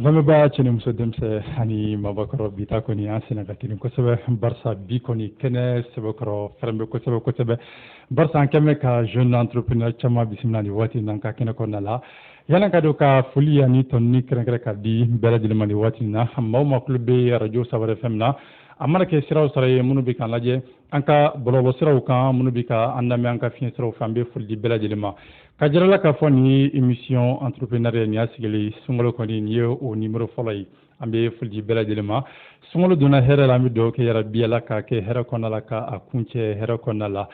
Lamɛnbaa cɛ ni muso, denmisɛn ani mabakɔrɔ, bi ta kɔni an senna ka teli kosɛbɛ, barisa bi kɔni kɛnɛ sɛbɛkɔrɔ fɛrɛn bɛ kosɛbɛ kosɛbɛ, barisa an kɛn bɛ ka jeune entrepreneur caman bisimila nin waati in na an ka kɛnɛ kɔnɔna la. Yanni ka don ka foli ani tɔnni kɛrɛnkɛrɛn ka di bɛɛ lajɛlen ma nin waati in na, maa o maa tulo bɛ radio Sawara FM na, a mana kɛ siraw sira ye, minnu bɛ k'an lajɛ an ka bɔlɔlɔsiraw kan, minnu bɛ ka an lamɛn an ka fiɲɛ siraw fɛ, an bɛ foli di bɛɛ lajɛlen ma. Ka jira la k'a fɔ nin ye émission entrepreneuriat, nin y'a sigilen sunkalo kɔni, nin ye o numéro fɔlɔ ye. An bɛ foli di bɛɛ lajɛlen ma. Sunkalo donna hɛrɛ la, an bɛ dugawu kɛ yarabi Ala k'a kɛ hɛrɛ kɔnɔna la, k'a kuncɛ hɛrɛ kɔnɔna la.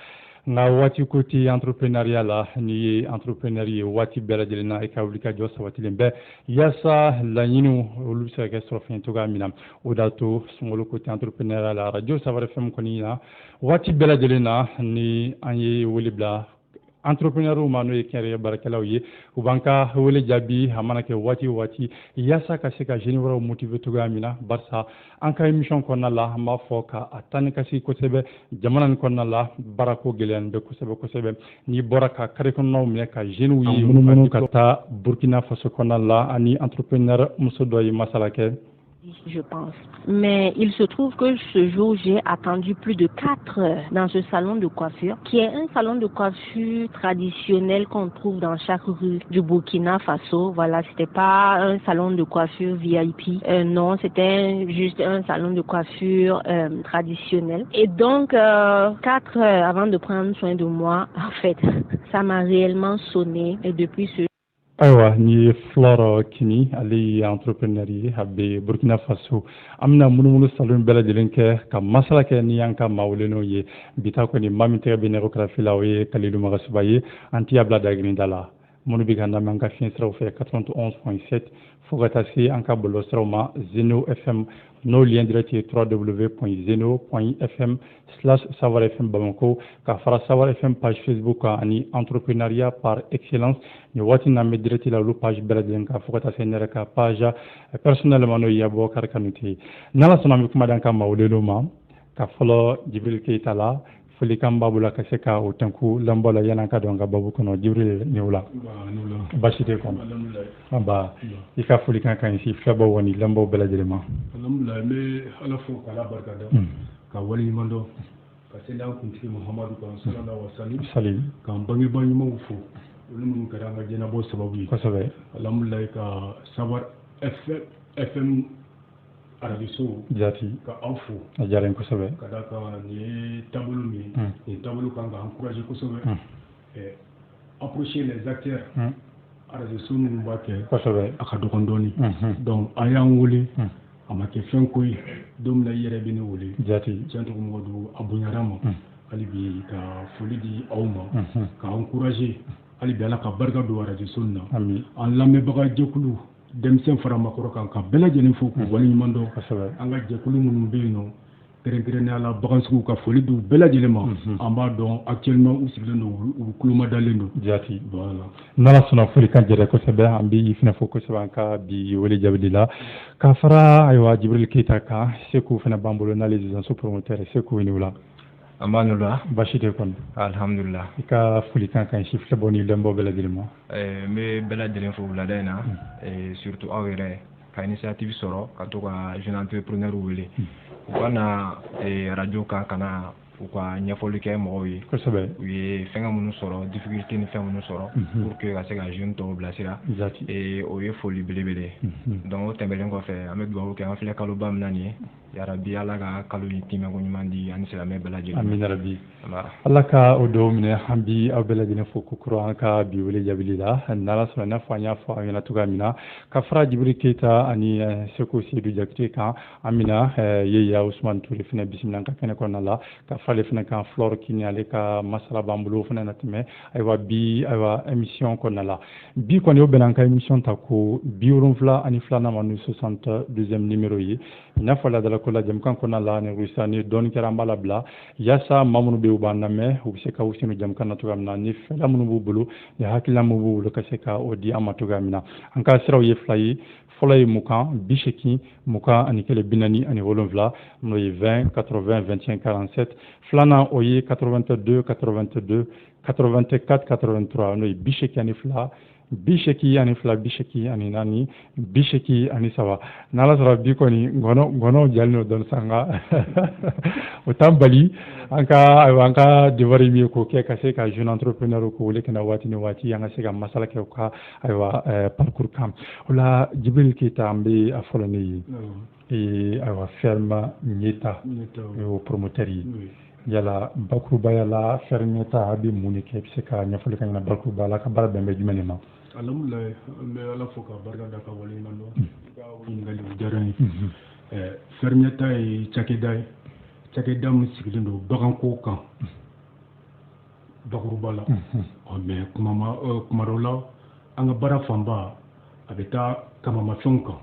Nka waati ko tɛ entrepreneuriat la. N'i ye entrepreneur ye, waati bɛɛ lajɛlen na i ka wuli ka jɔ sabatilen bɛɛ yaasa laɲiniw olu bɛ se ka kɛ sɔrɔfɛn cogoya min na. O de to sunkalo ko tɛ entrepreneuriat la. Radio Sawara FM kɔni na, waati bɛɛ lajɛlen na, ni an ye wele bila entrepreneur ma, n'o ye kɛnyɛrɛye baarakɛlaw ye, u b'an ka wele jaabi, a mana kɛ waati o waati, yaasa ka se ka jeune wɛrɛw motiver cogoya min na. Barisa an ka émission kɔnɔna la, an b'a fɔ ka a taa ni ka segin kosɛbɛ jamana nin kɔnɔna la, baarako gɛlɛyalen bɛ kosɛbɛ kosɛbɛ. N'i bɔra ka carré kɔnɔnaw minɛ ka jeunes ye munumunu ka taa Burkina Faso kɔnɔna la, ani entrepreneur muso dɔ ye masala kɛ. Je pense. Mais il se trouve que ce jour, j'ai attendu plus de 4 heures dans ce salon de coiffure, qui est un salon de coiffure traditionnel qu'on trouve dans chaque rue du Burkina Faso. Voilà, c'était pas un salon de coiffure VIP. Non, c'était juste un salon de coiffure traditionnel. Et donc, 4 heures avant de prendre soin de moi, en fait, ça m'a réellement sonné. Et depuis ce Ayiwa, ni ye Flore Kini, ale ye entrepreneur ye, a bɛ Burkina Faso. An bɛna munumunu salon bɛɛ lajɛlen kɛ ka masala kɛ ni an ka maa welenw ye. Bi ta kɔni, maa min tɛgɛ bɛ nɛgɛ karafe la, o ye Kalilu Magasuba ye. An t'i bila dagirinda la. Minnu bɛ ka lamɛn an ka fiɲɛ siraw fɛ 91.7, fo ka taa se an ka bɔlɔlɔ siraw ma, Zeno FM, n'o lien direct ye www.zeno.fm/Sawara FM Bamako, ka fara Sawara FM page Facebook kan ani entrepreneuriat par excellence. Nin waati in na, an bɛ direct la olu page bɛɛ lajɛlen kan, fo ka taa se ne yɛrɛ ka page personnel ma, n'o ye Abubakar Kanute ye. N'Ala sɔnna, an bɛ kuma d'an ka maa welenw ma. Ka fɔlɔ Jibril Keyita la, folikan b'a bolo ka se ka o tɛnku lamɔ la yan'an ka don an ka babu kɔnɔ. Jibril, ni wula, baasi tɛ kɔnɔ? Nba, i ka folikan ka ɲi si filɛbaw ani lamɛnbaw bɛɛ lajɛlen ma. Alhamdulilayi, n bɛ Ala fo k'Ala barika da, ka waleɲuman dɔn, ka seli an kuntigi Muhamadu kan, sallallahu alaihi wa salim, k'an bangebaa ɲumanw fo, olu minnu kɛra an ka diɲɛnabɔ sababu ye. Alhamdulilayi, ka Sawara FM arajoso ka aw fo. A diyara n ye kosɛbɛ. Ka d'a kan nin ye taabolo min ye, nin taabolo kan ka encourager kosɛbɛ. Approcher les acteurs, arajoso minnu b'a kɛ, a ka dɔgɔn dɔɔni. Donc a y'an wele, a ma kɛ fɛn ko ye. Don min na i yɛrɛ bɛ ne wele, tiɲɛ tɔgɔ mɔgɔ don, a bonyara ma. Hali bi ka foli di aw ma, ka encourager. Hali bi Ala ka barika don arajoso in na. An lamɛnbaga jɛkulu, denmisɛn fara makɔrɔ kan, ka bɛɛ lajɛlen fo k'u waleɲuman dɔn. An ka jɛkulu minnu bɛ yen nɔ, kɛrɛnkɛrɛnnenya la bagansigiw, ka foli d'u bɛɛ lajɛlen ma. An b'a dɔn actuellement u sigilen don, u tulomadalen don. Voilà. N'Ala sɔnna, folikan jɛra kosɛbɛ. An bɛ i fana fo kosɛbɛ an ka bi wele jaabili la. Ka fara ayiwa Jibril Keyita kan, Seku fana b'an bolo, n'ale ye Zanso promoteur. Seku, i ni wula. An b'a la. Baasi tɛ kɔni? Alhamdulillah. I ka folikan ka ɲi si filɛbaw ni lamɛnbaw bɛɛ lajɛlen ma. N bɛ bɛɛ lajɛlen fo wulada in na, surtout aw yɛrɛ ka initiative sɔrɔ ka to ka jeune entrepreneur wele u ka na radio kan, ka na u ka ɲɛfɔli kɛ mɔgɔw ye. U ye fɛngɛ minnu sɔrɔ, difficulté ni fɛn minnu sɔrɔ, pour que ka se ka jeune tɔw bilasira. O ye foli belebele. Donc o tɛmɛnen kɔfɛ, an bɛ dugawu kɛ. An filɛ kaloba min na nin ye, yarabi Ala ka kalo in timɛko ɲuman di ani silamɛ bɛɛ lajɛlen. Amina rabi, Ala ka o dugawu minɛ. An bi aw bɛɛ lajɛlen fo kokura an ka bi wele jaabili la. N'Ala sɔnna, i n'a fɔ an y'a fɔ aw ɲɛna cogoya min na, ka fara Jibiri Keyita ani Seko Seydou Jakite kan, an bɛna Yeya Usumani Ture fana bisimila an ka kɛnɛ kɔnɔna la. Ka fara ale fana kan, Flore Kini, ale ka masala b'an bolo, o fana na tɛmɛ. Ayiwa, bi, ayiwa, émission kɔnɔna la, bi kɔni o bɛnna an ka émission ta ko 72nan ma, n'o 62e numéro ye. I n'a fɔ ladalako la, jamukan kɔnɔna la, ni rusa ni dɔɔni kɛra, an b'a labila yaasa maa minnu bɛ yen, u b'an lamɛn, u bɛ se ka u sen don jamukan na cogoya min na, ni fɛla minnu b'u bolo, ni hakilina minnu b'u bolo, ka se ka o di an ma cogoya min na. An ka siraw ye fila ye. Fɔlɔ ye 20 80 21 47, n'o ye 20 80 21 47. Filanan, o ye 82 82 84 83, n'o ye 82. 82 84 83. N'Ala sɔrɔ bi kɔni ngɔnɔ jalen don dɔɔni sa, nka o t'an bali an ka, ayiwa, an ka devoir ye min ye k'o kɛ, ka se ka jeune entrepreneur k'o wele ka na waati ni waati, an ka se ka masala kɛ u ka, ayiwa, parcours kan. O la, Jibril Keyita, an bɛ a fɔlɔ ne ye, ayiwa, ferme Ɲɛta o promoteur ye. Yala bakurubaya la, ferme Ɲɛta a bɛ mun de kɛ? I bɛ se ka ɲɛfɔli kɛ ɲɛna bakuruba la, ka baara bɛn bɛ jumɛn de ma? Alhamdulilayi, an bɛ Ala fo ka barika da, ka waleɲuman dɔn. I ka ɲininkali o diyara n ye. Ferme Ɲɛta ye cakɛda ye, cakɛda min sigilen don baganko kan bakuruba la. Ɔ, mais kuma dɔw la, an ka baara fanba a bɛ taa kamamafɛnw kan,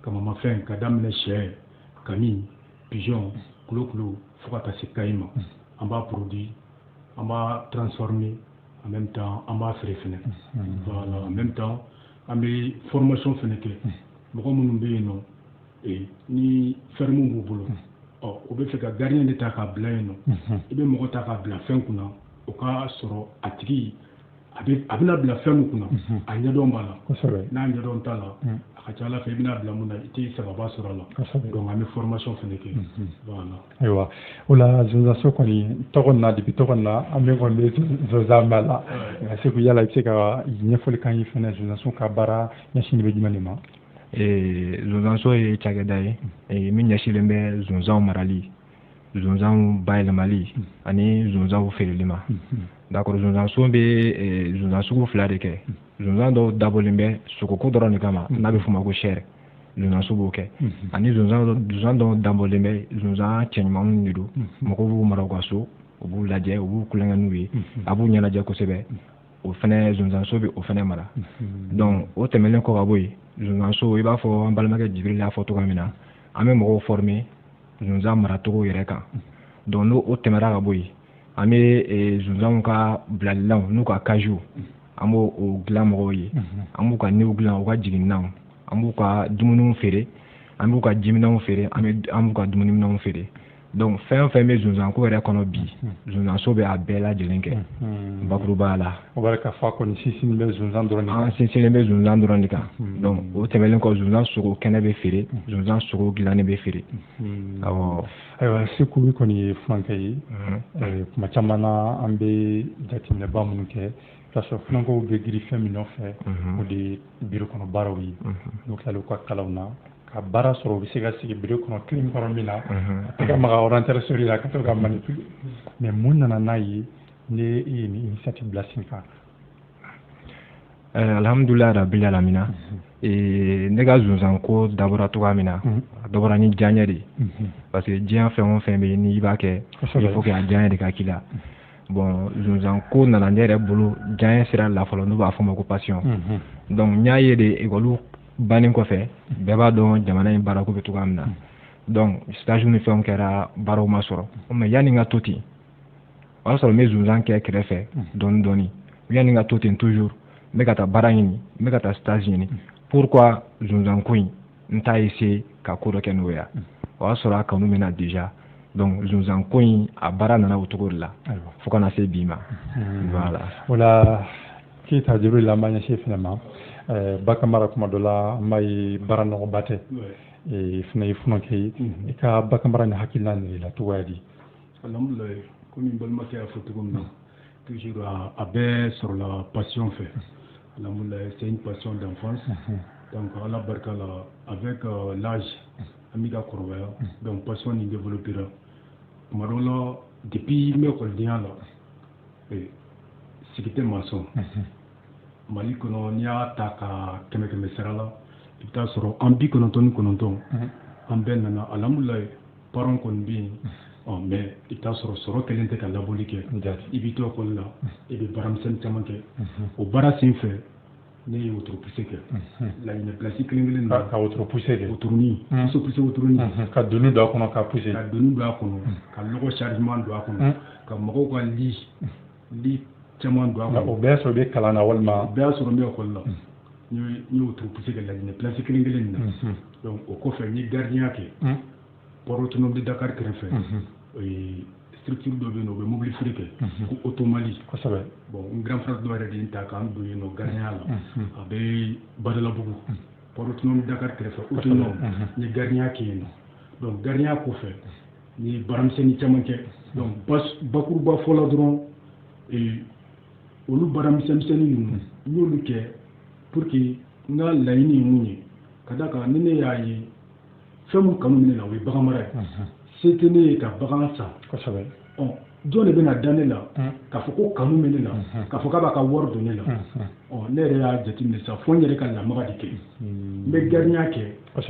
kamamafɛn ka daminɛ sɛ, kami, pigeon, kulokulu, fo ka taa se kayi ma. An b'a produit, an b'a transformer, en même temps an b'a feere fɛnɛ. Voilà, en même temps an bɛ formation fɛnɛ kɛ mɔgɔ minnu bɛ yen nɔ ni ferme b'u bolo. Ɔ, u bɛ fɛ ka gardien de ta k'a bila yen nɔ, i bɛ mɔgɔ ta k'a bila fɛn kunna, o ka sɔrɔ a tigi a bɛ a bɛna bila fɛn min kunna, a ɲɛdɔn b'a la. N'a ɲɛdɔn t'a la, a ka ca Ala fɛ, i bɛna bila mun na, i tɛ sababa sɔrɔ a la. Donc an bɛ formation fɛnɛ kɛ, voilà. Ayiwa, o la zonzanso kɔni tɔgɔ na, depuis tɔgɔ na, an bɛ kɔni bɛ zonzan b'a la. Nka Segu, yala i bɛ se ka ɲɛfɔli k'an ye fɛnɛ, zonzanso ka baara ɲɛsinnen bɛ jumɛn de ma? Zonzanso ye cakɛda ye min ɲɛsinnen bɛ zonzanw marali, zonzanw bayɛlɛmali ani zonzanw feereli ma. D'accord, zonzanso bɛ zonzan sugu fila de kɛ. Zonzan dɔw dabɔlen bɛ sogoko dɔrɔn de kama, n'a bɛ f'o ma ko chair, zonzanso b'o kɛ, ani zonzan dɔw dabɔlen bɛ, zonzan cɛɲumanw de don, mɔgɔw b'u mara u ka so, u b'u lajɛ, u b'u kulonkɛ n'u ye, a b'u ɲɛnajɛ kosɛbɛ. O fɛnɛ, zonzanso bɛ o fɛnɛ mara. Donc o tɛmɛnen kɔ ka bɔ yen, zonzanso, i b'a fɔ an balimakɛ Jibiril y'a fɔ cogoya min na, an bɛ mɔgɔw former zonzan maracogo yɛrɛ kan. Donc n'o o tɛmɛra ka bɔ yen, an bɛ zonzanw ka bilalilanw n'u ka cagew, an b'o o dilan mɔgɔw ye, an b'u ka niw dilan, u ka jiginnaw, an b'u ka dumuniw feere, an b'u ka jiminɛnw feere, an b'u ka dumuniminɛnw feere. Donc fɛn o fɛn bɛ zonzanko yɛrɛ kɔnɔ bi, zonzanso bɛ a bɛɛ lajɛlen kɛ bakurubaya la. O b'a ka fɔ a kɔni sinsinnen bɛ zonzan dɔrɔn de kan. An sinsinnen bɛ zonzan dɔrɔn de kan. Donc o tɛmɛnen kɔ, zonzan sogo kɛnɛ bɛ feere, zonzan sogo dilannen bɛ feere. Awɔ. Ayiwa, Seku, i kɔni ye funankɛ ye. Kuma caman na, an bɛ jateminɛba minnu kɛ, i bɛ t'a sɔrɔ funankɛw bɛ girin fɛn min nɔfɛ, o de ye biro kɔnɔ baaraw ye. N'u tilala u ka kalanw na, ka baara sɔrɔ, u bɛ se ka sigi biro kɔnɔ clim kɔrɔ min na, a tɛ ka maga ordinateur souris la, ka to ka manipuler. Mais mun nana n'a ye ne ye nin initiative bila sen kan? Alhamdulilayi rabil alamina. Ne ka zonzanko dabɔra cogoya min na, a dabɔra ni diyaɲɛ de ye, parce que diɲɛ fɛn o fɛn bɛ yen, n'i b'a kɛ, il faut que a diyaɲɛ de ka k'i la. Bon, zonzanko nana ne yɛrɛ bolo diyaɲɛ sira la fɔlɔ, n'u b'a fɔ o ma ko passion. Donc n y'a ye de, ekɔli bannen kɔfɛ, bɛɛ b'a dɔn jamana in baarako bɛ cogoya min na. Donc stage ni fɛnw kɛra, baaraw ma sɔrɔ. Mais yanni n ka to ten, o y'a sɔrɔ n bɛ zonzan kɛ kɛrɛfɛ dɔɔni dɔɔni. Yanni n ka to ten, toujours n bɛ ka taa baara ɲini, n bɛ ka taa stage ɲini. Pourquoi zonzanko in n t'a essayer ka ko dɔ kɛ n'o ye? O y'a sɔrɔ a kanu bɛ na déjà. Donc zonzanko in a baara nana o cogo de la fo ka na se bi ma, voilà. O la, Keyita Jibril, an b'a ɲɛsin fɛnɛ ma. Bagan mara, kuma dɔ la an b'a ye baara nɔgɔba tɛ. Fɛnɛ ye funankɛ ye, i ka bagan mara ni hakilina nana i la cogoya di? Alhamdulilayi, komi n balimakɛ y'a fɔ cogo min na, toujours a bɛɛ sɔrɔla passion fɛ. Alhamdulilayi, c'est une passion d'enfance. Donc Ala barika la, avec l'âge, an bɛ ka kɔrɔbaya, donc passion nin développera. Tuma dɔ la, depuis n bɛ ekɔlidenya la, sigi tɛ maa sɔn. Mali kɔnɔ, n'i y'a ta ka kɛmɛ kɛmɛ sara la, i bɛ taa sɔrɔ an 99 an bɛɛ nana. Alhamdulilayi, parents kɔni bɛ yen. Ɔ, mais i bɛ taa sɔrɔ sɔrɔ kelen tɛ ka labɔli kɛ. I b'i to ekɔli la, i bɛ baaramisɛnnin caman kɛ. O baara sen fɛ, ne ye wotoro pousse kɛ Laginɛ place kelen kelen. Na ka wotoro pousse kɛ. Wotoroni, pousse pousse wotoroni. Ka doni don a kɔnɔ ka pousse. Ka doni don a kɔnɔ, ka lɔgɔ chargement don a kɔnɔ, ka mɔgɔw ka lit caman don a kɔnɔ. O bɛɛ y'a sɔrɔ i bɛ kalan na walima? O bɛɛ y'a sɔrɔ n bɛ ekɔli la. N ye wotoro pousse kɛ Laginɛ place kelen kelen na. Donc o kɔfɛ, n ye gardien kɛ port autonome de Dakar kɛrɛfɛ. Structure dɔ bɛ yen nɔ, u bɛ mobili feere kɛ, ko Automali. Bon, n grand frère dɔ yɛrɛ de ye n ta k'an don yen nɔ gardien la. A bɛ Badalabugu, Port Autonome Dakar kɛrɛfɛ, Autonome. N ye gardien kɛ yen nɔ. Donc gardien kɔfɛ, n ye baaramisɛnnin caman kɛ. Donc bakuruba fɔ la dɔrɔn, olu baaramisɛnnin ninnu, n y'olu kɛ pour que n ka laɲini ye mun ye, ka d'a kan ni ne y'a ye fɛn mun kanu bɛ ne la, o ye bagan mara ye. Se tɛ ne ye ka bagan san. Ɔ, jɔn de bɛna da ne la k'a fɔ ko kanu bɛ ne la, k'a fɔ k'a b'a ka wari don ne la? Ɔ, ne yɛrɛ y'a jateminɛ sisan, fo n yɛrɛ ka lamaga de kɛ. N bɛ gardien kɛ,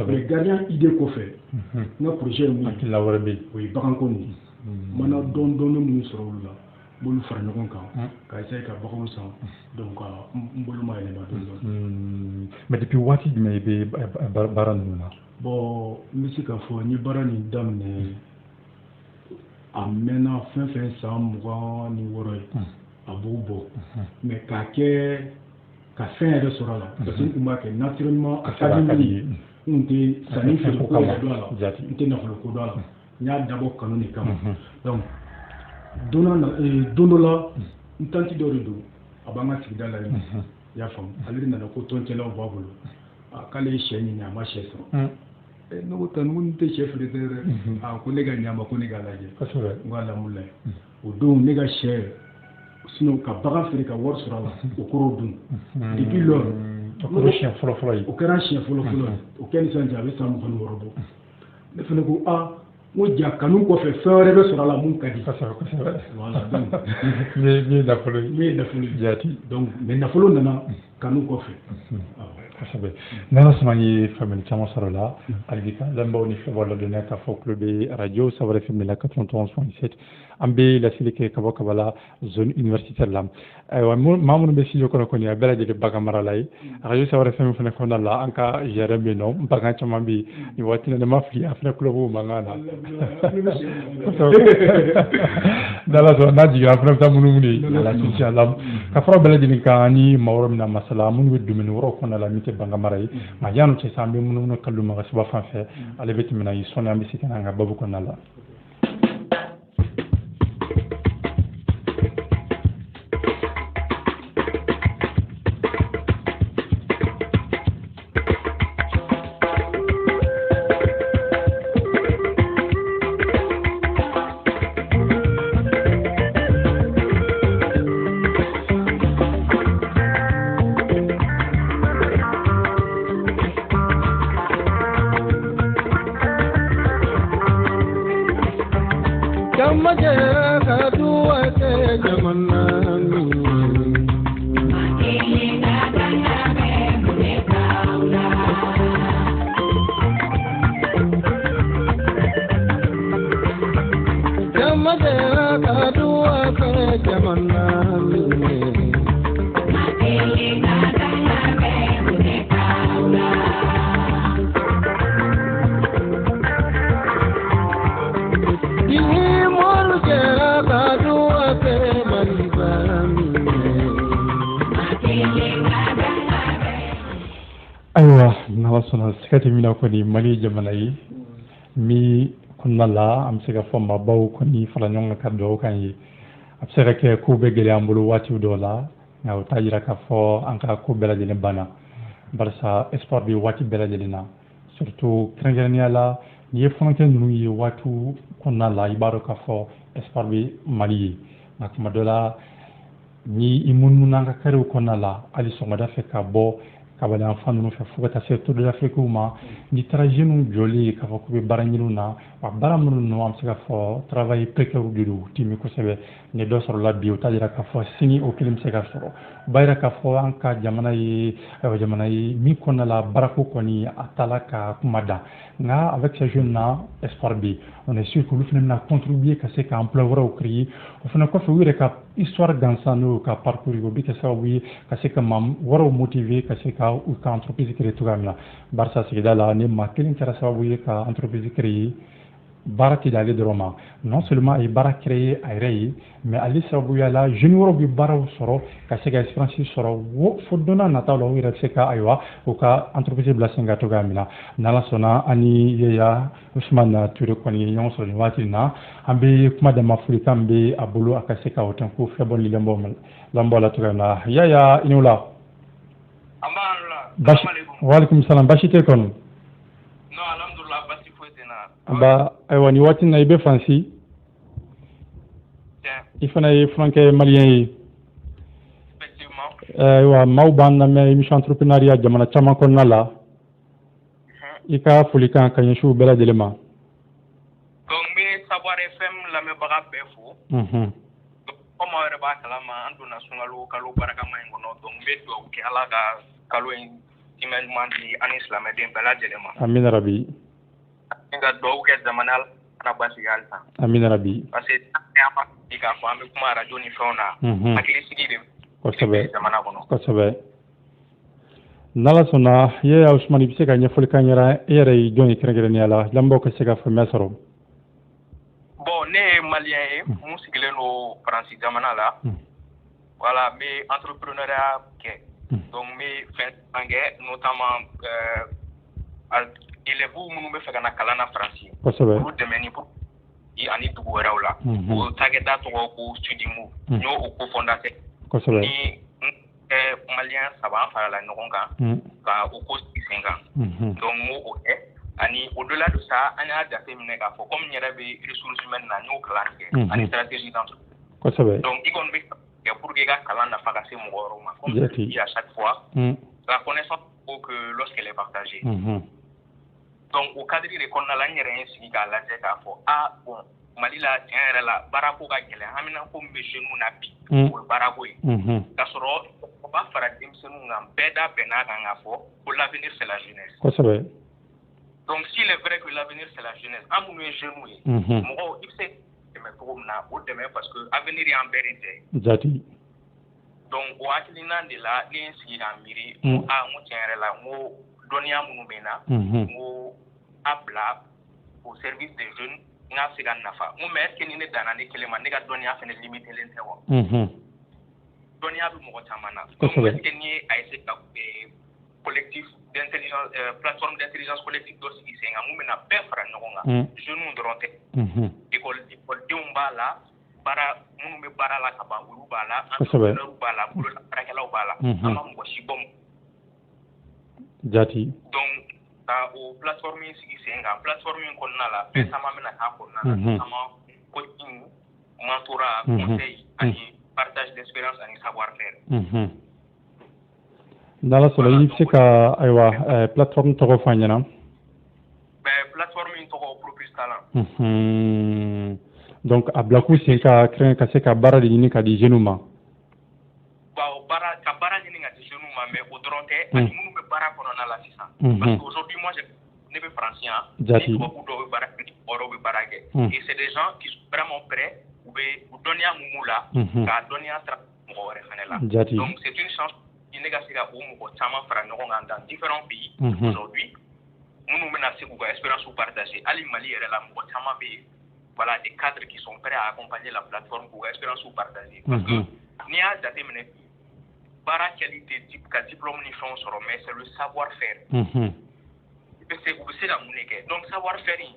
mais gardien idée kɔfɛ, n ka projet ye mun ye, o ye baganko nin ye. N mana dɔɔni dɔɔni minnu sɔrɔ olu la, n b'olu fara ɲɔgɔn kan ka essayer ka baganw san. Donc ka n bolo ma yɛlɛma dɔɔni dɔɔni. Mais depuis waati jumɛn i bɛ baara ninnu na? Bon, n bɛ se k'a fɔ n ye baara nin daminɛ, a mɛnna, fɛn fɛn san 26 ye, a b'o bɔ. Mais k'a kɛ ka fɛn yɛrɛ sɔrɔ a la, parce que n tun b'a kɛ naturellement, a ka di ne ye. N tun tɛ sanni feere ko yɛrɛ dɔn a la, n tɛ nafolo ko dɔn a la, n y'a dabɔ kanu de kama. Donc don dɔ la, n tanti dɔ de don, a b'an ka sigida la yen, i y'a faamu. Ale de nana ko tɔncɛlaw b'a bolo, k'ale ye sɛ ɲini, a ma sɛ sɔrɔ. Ne ko tan, n tɛ sɛ feere dɛ. A ko ne ka ɲa ma, ko ne k'a lajɛ. N ko alhamdulilayi. O don ne ka sɛ, sinon ka bagan feere ka wari sɔrɔ a la, o kɔrɔ dun. Depuis lors, o kɛra siɲɛ fɔlɔ fɔlɔ ye. O kɛra siɲɛ fɔlɔ fɔlɔ ye. O kɛ ni sisan cɛ, a bɛ san 26 bɔ. Ne fana ko aa, n ko ja kanu kɔfɛ, fɛn wɛrɛ bɛ sɔrɔ a la mun ka di. Voilà, donc min ye nafolo ye. Min ye nafolo ye. Jaati. Donc mais nafolo nana kanu kɔfɛ. Kosɛbɛ. N'Ala sɔnna, an ye faamuyali caman sɔrɔ la. Hali bi ka lamɛnbaaw ni filɛbaaw ladɔnniya k'a fɔ kulo bɛ radio Sawara FM de la 91.7. An bɛ laseli kɛ ka bɔ Kabala, zone universitaire la. Ayiwa, maa minnu bɛ studio kɔnɔ kɔni, a bɛɛ lajɛlen bagan marala ye. Radio Sawara FM fana kɔnɔna la, an ka jardin bɛ yen nɔ, bagan caman bɛ yen nin waati na. Ne ma fili, a fana kulo b'o mankan na. N'Ala sɔnna, n'a jiginna, an fana bɛ taa munumunu ye ala, inshallah. Ka fara bɛɛ lajɛlen kan, ni maa wɛrɛ bɛna masala minnu bɛ domaine wɛrɛw kɔnɔna la min tɛ bagan mara ye. Nka yanni o cɛ sa, an bɛ munumunu Kalilu Magasuba fan fɛ. Ale bɛ tɛmɛ n'an ye sɔnni, an bɛ segin ka na an ka baabu kɔnɔna la. Ayiwa, n'Ala sɔnna, siga tɛ min na kɔni, Mali ye jamana ye min kɔnɔna la, an bɛ se ka fɔ maabaw kɔni fara ɲɔgɔn kan ka dugawu k'an ye. A bɛ se ka kɛ kow bɛ gɛlɛya an bolo waati dɔw la, nka o t'a yira k'a fɔ an ka ko bɛɛ lajɛlen banna, barisa espoir bɛ waati bɛɛ lajɛlen na. Surtout kɛrɛnkɛrɛnnenya la, n'i ye fɔnɔkɛ ninnu ye waatiw kɔnɔna la, i b'a dɔn k'a fɔ espoir bɛ Mali ye. Nka tuma dɔ la, ni i munumunu an ka karew kɔnɔna la, hali sɔgɔmada fɛ ka bɔ Kabala yan fan ninnu fɛ fo ka taa se Tour de l'Afrique ma, n'i taara jeunes jɔlen ye k'a fɔ k'u bɛ baara ɲiniw na, wa baara minnu ninnu, an bɛ se k'a fɔ travail précaire de don, u tɛ min kosɛbɛ. Ni dɔ sɔrɔla bi, o t'a yira k'a fɔ sini o kelen bɛ se ka sɔrɔ. O b'a yira k'a fɔ an ka jamana ye, ayiwa, jamana ye min kɔnɔna la, baarako kɔni a taala ka kuma da. Nka avec ces jeunes là, espoir bɛ yen. On est sûr qu'olu fana bɛna contribuer ka se ka emploi wɛrɛw créer. O fana kɔfɛ, u yɛrɛ ka histoire gansan, n'o ka parcours, o bɛ kɛ sababu ye ka se ka maa wɛrɛw motiver ka se ka u ka entreprise créer cogoya min na. Barisa sigida la, ni maa kelen kɛra sababu ye ka entreprise créer, Baara tɛ d'ale dɔrɔn ma. Non seulement a ye baara créer a yɛrɛ ye, mais ale sababuya la, jeune wɛrɛw bɛ baaraw sɔrɔ ka se ka expérience sɔrɔ wo fo don n'a nataw la, u yɛrɛ bɛ se ka, ayiwa, u ka entreprise bila sen kan cogoya min na. N'Ala sɔnna, an ni Yaya Usumana Ture kɔni ye ɲɔgɔn sɔrɔ nin waati in na. An bɛ kuma d'a ma, folikan min bɛ a bolo, a ka se ka o tɛn ko filɛbɔ ni lamɛnbaaw la cogoya min na. Yaya, i ni wula. Basi, waaleykum salam, basi tɛ kɔni? Non, alhamdulillah, basi foyi tɛ n na. Ba, ayiwa, nin waati in na i bɛ Faransi, i fana ye funankɛ malien ye. Effectivement. Ayiwa, maaw b'an lamɛn émission entrepreneuriat jamana caman kɔnɔna la. I ka folikan ka ɲɛsin u bɛɛ lajɛlen ma. Donc n bɛ Savoir FM lamɛnbaga bɛɛ fo. Komi aw yɛrɛ b'a kalama, an donna sunkalo kalo barikama in kɔnɔ. Donc n bɛ dugawu kɛ, Ala ka kalo in timɛ ɲuman di an ni silamɛden bɛɛ lajɛlen ma. Amina rabi. N ka dugawu kɛ jamana kana basigi halisa. Amina rabi. Parce que an b'a sigi k'a fɔ an bɛ kuma arajo ni fɛnw na. Hakilisigi de jamana kɔnɔ. Kosɛbɛ. N'Ala sɔnna, Yaya Usumani, i bɛ se ka ɲɛfɔli k'an ɲɛna, e yɛrɛ ye jɔn ye kɛrɛnkɛrɛnnenya la, lamɛnbaaw ka se ka faamuya sɔrɔ? Bon, ne ye malien ye mun sigilen don Faransi jamana la. Voilà, n bɛ entrepreneuriat kɛ. Donc n bɛ fɛn caman kɛ, notamment élèves minnu bɛ fɛ ka na kalan na Faransi. Olu dɛmɛ ni pour ani dugu wɛrɛw la. O cakɛda tɔgɔ ko Studimu. N y'o o cofondateur. Ni malien saba, an farala ɲɔgɔn kan ka o ko sigi sen kan. Donc n b'o o kɛ. Ani au-delà de ça, an y'a jateminɛ k'a fɔ komi n yɛrɛ bɛ ressources humaines na, n y'o kalan kɛ ani stratégie d'entreprise. Donc i kɔni bɛ kɛ pour que i ka kalan nafa ka se mɔgɔ wɛrɛw ma. Comme je le dis à chaque fois, la connaissance vaut que lorsqu'elle est partagée. Donc o cadre de kɔnɔna la, n yɛrɛ ye n sigi k'a lajɛ k'a fɔ, ah bon, Mali la, tiɲɛ yɛrɛ la, baarako ka gɛlɛn. Haminako min bɛ jeunes na bi, o ye baarako ye. K'a sɔrɔ o b'a fara denmisɛnninw kan, bɛɛ da bɛnn'a kan k'a fɔ ko l'avenir, c'est la jeunesse. Donc s'il est vrai que l'avenir, c'est la jeunesse, an minnu ye jeunes ye, mɔgɔw, i bɛ se dɛmɛ cogo min na, o dɛmɛ, parce que avenir y'an bɛɛ de jɛ ye. Donc o hakilina de la, ne ye n sigi k'a miiri, n ko aa, n ko tiɲɛ yɛrɛ la, n ko dɔnniya minnu bɛ n na, n ko a bila au service des jeunes, n k'a bɛ se ka nafa. N ko mais est ce que ni ne danna ne kelen ma, ne ka dɔnniya fana limité len tɛ wa? Dɔnniya bɛ mɔgɔ caman na. Donc est ce que n'i ye a essayer ka collectif d'intelligence, plateforme d'intelligence collective dɔ sigi sen kan, mun bɛna bɛɛ fara ɲɔgɔn kan, jeunes dɔrɔn tɛ, école denw b'a la, baara minnu bɛ baara la ka ban, olu b'a la, entrepreneurs b'a la, bolola baarakɛlaw b'a la, an ma mɔgɔ si bɔ. Donc ka o plateforme in sigi sen kan, plateforme in kɔnɔna la, fɛn caman bɛna k'a kɔnɔna la, notamment coaching, mentorat, conseil ani partage d'expérience ani savoir faire. N'Ala sɔnna, i bɛ se ka, ayiwa, plateforme tɔgɔ fɔ an ɲɛna? Ben, plateforme in tɔgɔ Propulse Talent. Donc a bila k'u sen ka kɛrɛn ka se ka baara de ɲini ka di jeunes ma. Waaw, baara, ka baara ɲini ka di jeunes ma, mais o dɔrɔn tɛ, ani minnu bɛ baara kɔnɔna la sisan. Parce que aujourd'hui, moi, ne bɛ Faransi yan, ni tubabu dɔw bɛ baara kɛ, mɔgɔ bɛ baara kɛ. Et c'est des gens qui sont vraiment prêts, u bɛ u dɔnniya mun b'u la, k'a dɔnniya ta mɔgɔ wɛrɛ fɛnɛ la. Donc c'est une chance ne ka se ka o mɔgɔ caman fara ɲɔgɔn kan dans différents pays aujourd'hui, minnu bɛna se k'u ka expérience partager. Hali Mali yɛrɛ la, mɔgɔ caman bɛ yen, voilà, des cadres qui sont prêts à accompagner la plateforme k'u ka expérience partager. Parce que n'i y'a jateminɛ, baara kɛli tɛ ka diplôme ni fɛnw sɔrɔ, mais c'est le savoir faire. I bɛ se, u bɛ se ka mun de kɛ? Donc savoir faire in,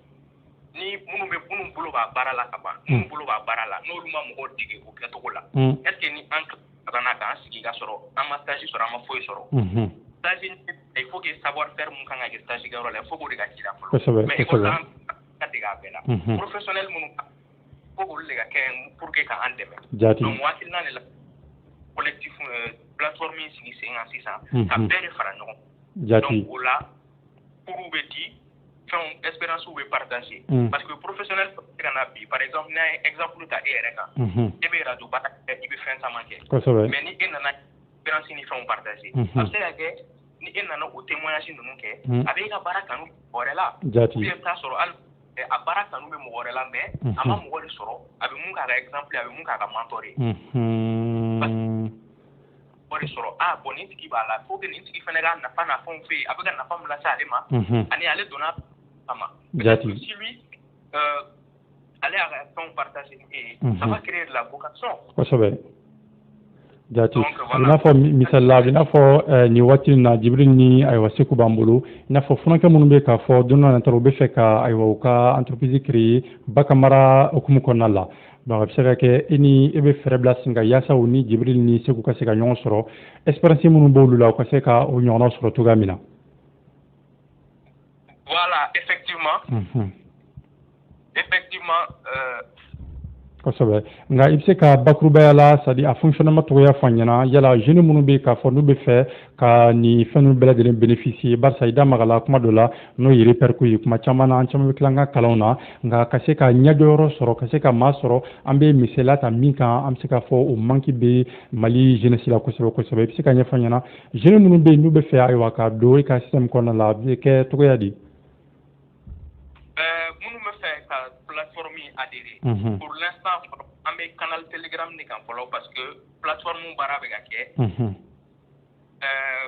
ni minnu bɛ, minnu bolo b'a baara la ka ban, minnu bolo b'a baara la, n'olu ma mɔgɔw dege o kɛcogo la, est ce que ni an ka k'an sigi ka sɔrɔ an ma stage sɔrɔ, an ma foyi sɔrɔ, stage, il faut que savoir faire mun kan ka kɛ stage kɛyɔrɔ la, il faut k'o de ka k'i la fɔlɔ. Mais école la, an ka dege a bɛɛ la. Professionnel minnu, fo k'olu de ka kɛ pour que k'an dɛmɛ. Donc o hakilina de la, collectif, plateforme in sigi sen kan sisan, ka bɛɛ de fara ɲɔgɔn. Donc o la, cours bɛ di, fɛnw, expérience bɛ partager. Parce que professionnel bɛ se ka na bi, par exemple, n'a ye exemple ta e yɛrɛ kan, e bɛ radio baara kɛ, i bɛ fɛn caman kɛ. Mais ni e nana expérience ni fɛnw partager, a bɛ se ka kɛ ni e nana o témoignage ninnu kɛ, a bɛ e ka baara kanu mɔgɔ wɛrɛ la. Ou bien i bɛ taa sɔrɔ hali a baara kanu bɛ mɔgɔ wɛrɛ la, mais a ma mɔgɔ de sɔrɔ a bɛ mun k'a ka exemple, a bɛ mun k'a ka mentor ye. Mɔgɔ de sɔrɔ, ah bon, nin tigi b'a la, faut que nin tigi fana ka nafa n'a fɛnw fɛ yen, a bɛ ka nafa min lase ale ma, ani ale donna kama. Si lui Ale y'a ka fɛnw partager ni e ye, ça va créer de la vocation. Kosɛbɛ, jati. A bɛ n'a fɔ misali la, a bɛ n'a fɔ nin waati in na, Jibiri ni ayiwa Seku b'an bolo, i n'a fɔ funankɛ minnu bɛ k'a fɔ don dɔ nata u bɛ fɛ ka ayiwa u ka entreprise créer bagan mara hukumu kɔnɔna la. Donc a bɛ se ka kɛ e ni e bɛ fɛɛrɛ bila sen kan yaasa u ni Jibiri ni Seku ka se ka ɲɔgɔn sɔrɔ, expérience minnu b'olu la, u ka se ka o ɲɔgɔnna sɔrɔ cogoya min na. Voilà, effectivement. Effectivement. Kosɛbɛ, nka i bɛ se ka bakurubaya la, c'est à dire a fonctionnement cogoya fɔ an ɲɛna, yala jeune minnu bɛ k'a fɔ n'u bɛ fɛ ka nin fɛn ninnu bɛɛ lajɛlen bénéficier, barisa i da magala kuma dɔ la, n'o ye repère ko ye. Kuma caman na, an caman bɛ tila an ka kalanw na, nka ka se ka ɲɛjɔyɔrɔ sɔrɔ, ka se ka maa sɔrɔ, an bɛ misaliya ta min kan, an bɛ se k'a fɔ o manque bɛ Mali jeunesse la kosɛbɛ kosɛbɛ. I bɛ se ka ɲɛfɔ an ɲɛna, jeune minnu bɛ yen n'u bɛ fɛ ayiwa ka don e ka système kɔnɔna la, a bɛ kɛ cogoya di? Minnu bɛ fɛ ka plateforme adhérer, pour l'instant an bɛ canal Telegram de kan fɔlɔ, parce que plateforme baara bɛ ka kɛ.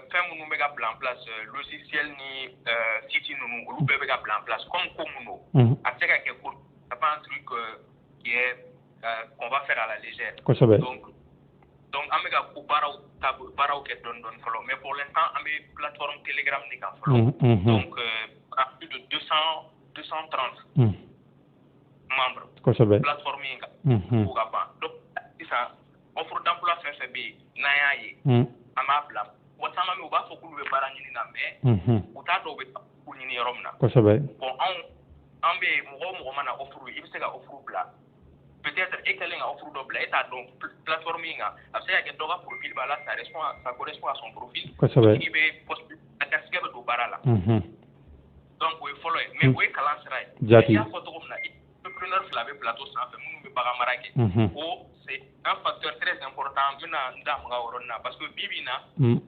Fɛn minnu bɛ ka bila en place, logiciel ni site ninnu, olu bɛɛ bɛ ka bila en place. Comme ko mun don, a tɛ se ka kɛ ko, c'est pas un truc qui est qu'on va faire à la légère. Donc an bɛ ka ko baaraw baaraw kɛ dɔɔni dɔɔni fɔlɔ, mais pour l'instant an bɛ plateforme Telegram de kan fɔlɔ. Donc à plus de 200 230 membres. Plateforme in kan k'o ka ban. Donc sisan offre d'emploi fɛn fɛn bɛ yen, n'an y'a ye, an b'a bila. Mɔgɔ caman bɛ yen, u b'a fɔ k'olu bɛ baara ɲini na, mais u t'a dɔn u bɛ taa ɲini yɔrɔ min na. Bon, anw an bɛ yen, mɔgɔ o mɔgɔ mana offre ye, i bɛ se ka offre bila. Peut-être e kɛlen ka offre dɔ bila, e t'a dɔn plateforme in kan, a bɛ se ka kɛ dɔ ka profil b'a la, ça répond ça correspond à son profil. Tigi bɛ poste, a garisɛgɛ bɛ don baara la. Donc o ye fɔlɔ ye, mais o ye kalan sira ye. I y'a fɔ cogo min na, entrepreneur fila bɛ plateau sanfɛ minnu bɛ bagan mara kɛ. O c'est un facteur très important. N bɛna n da maga o yɔrɔnin na, parce que bi bi in na,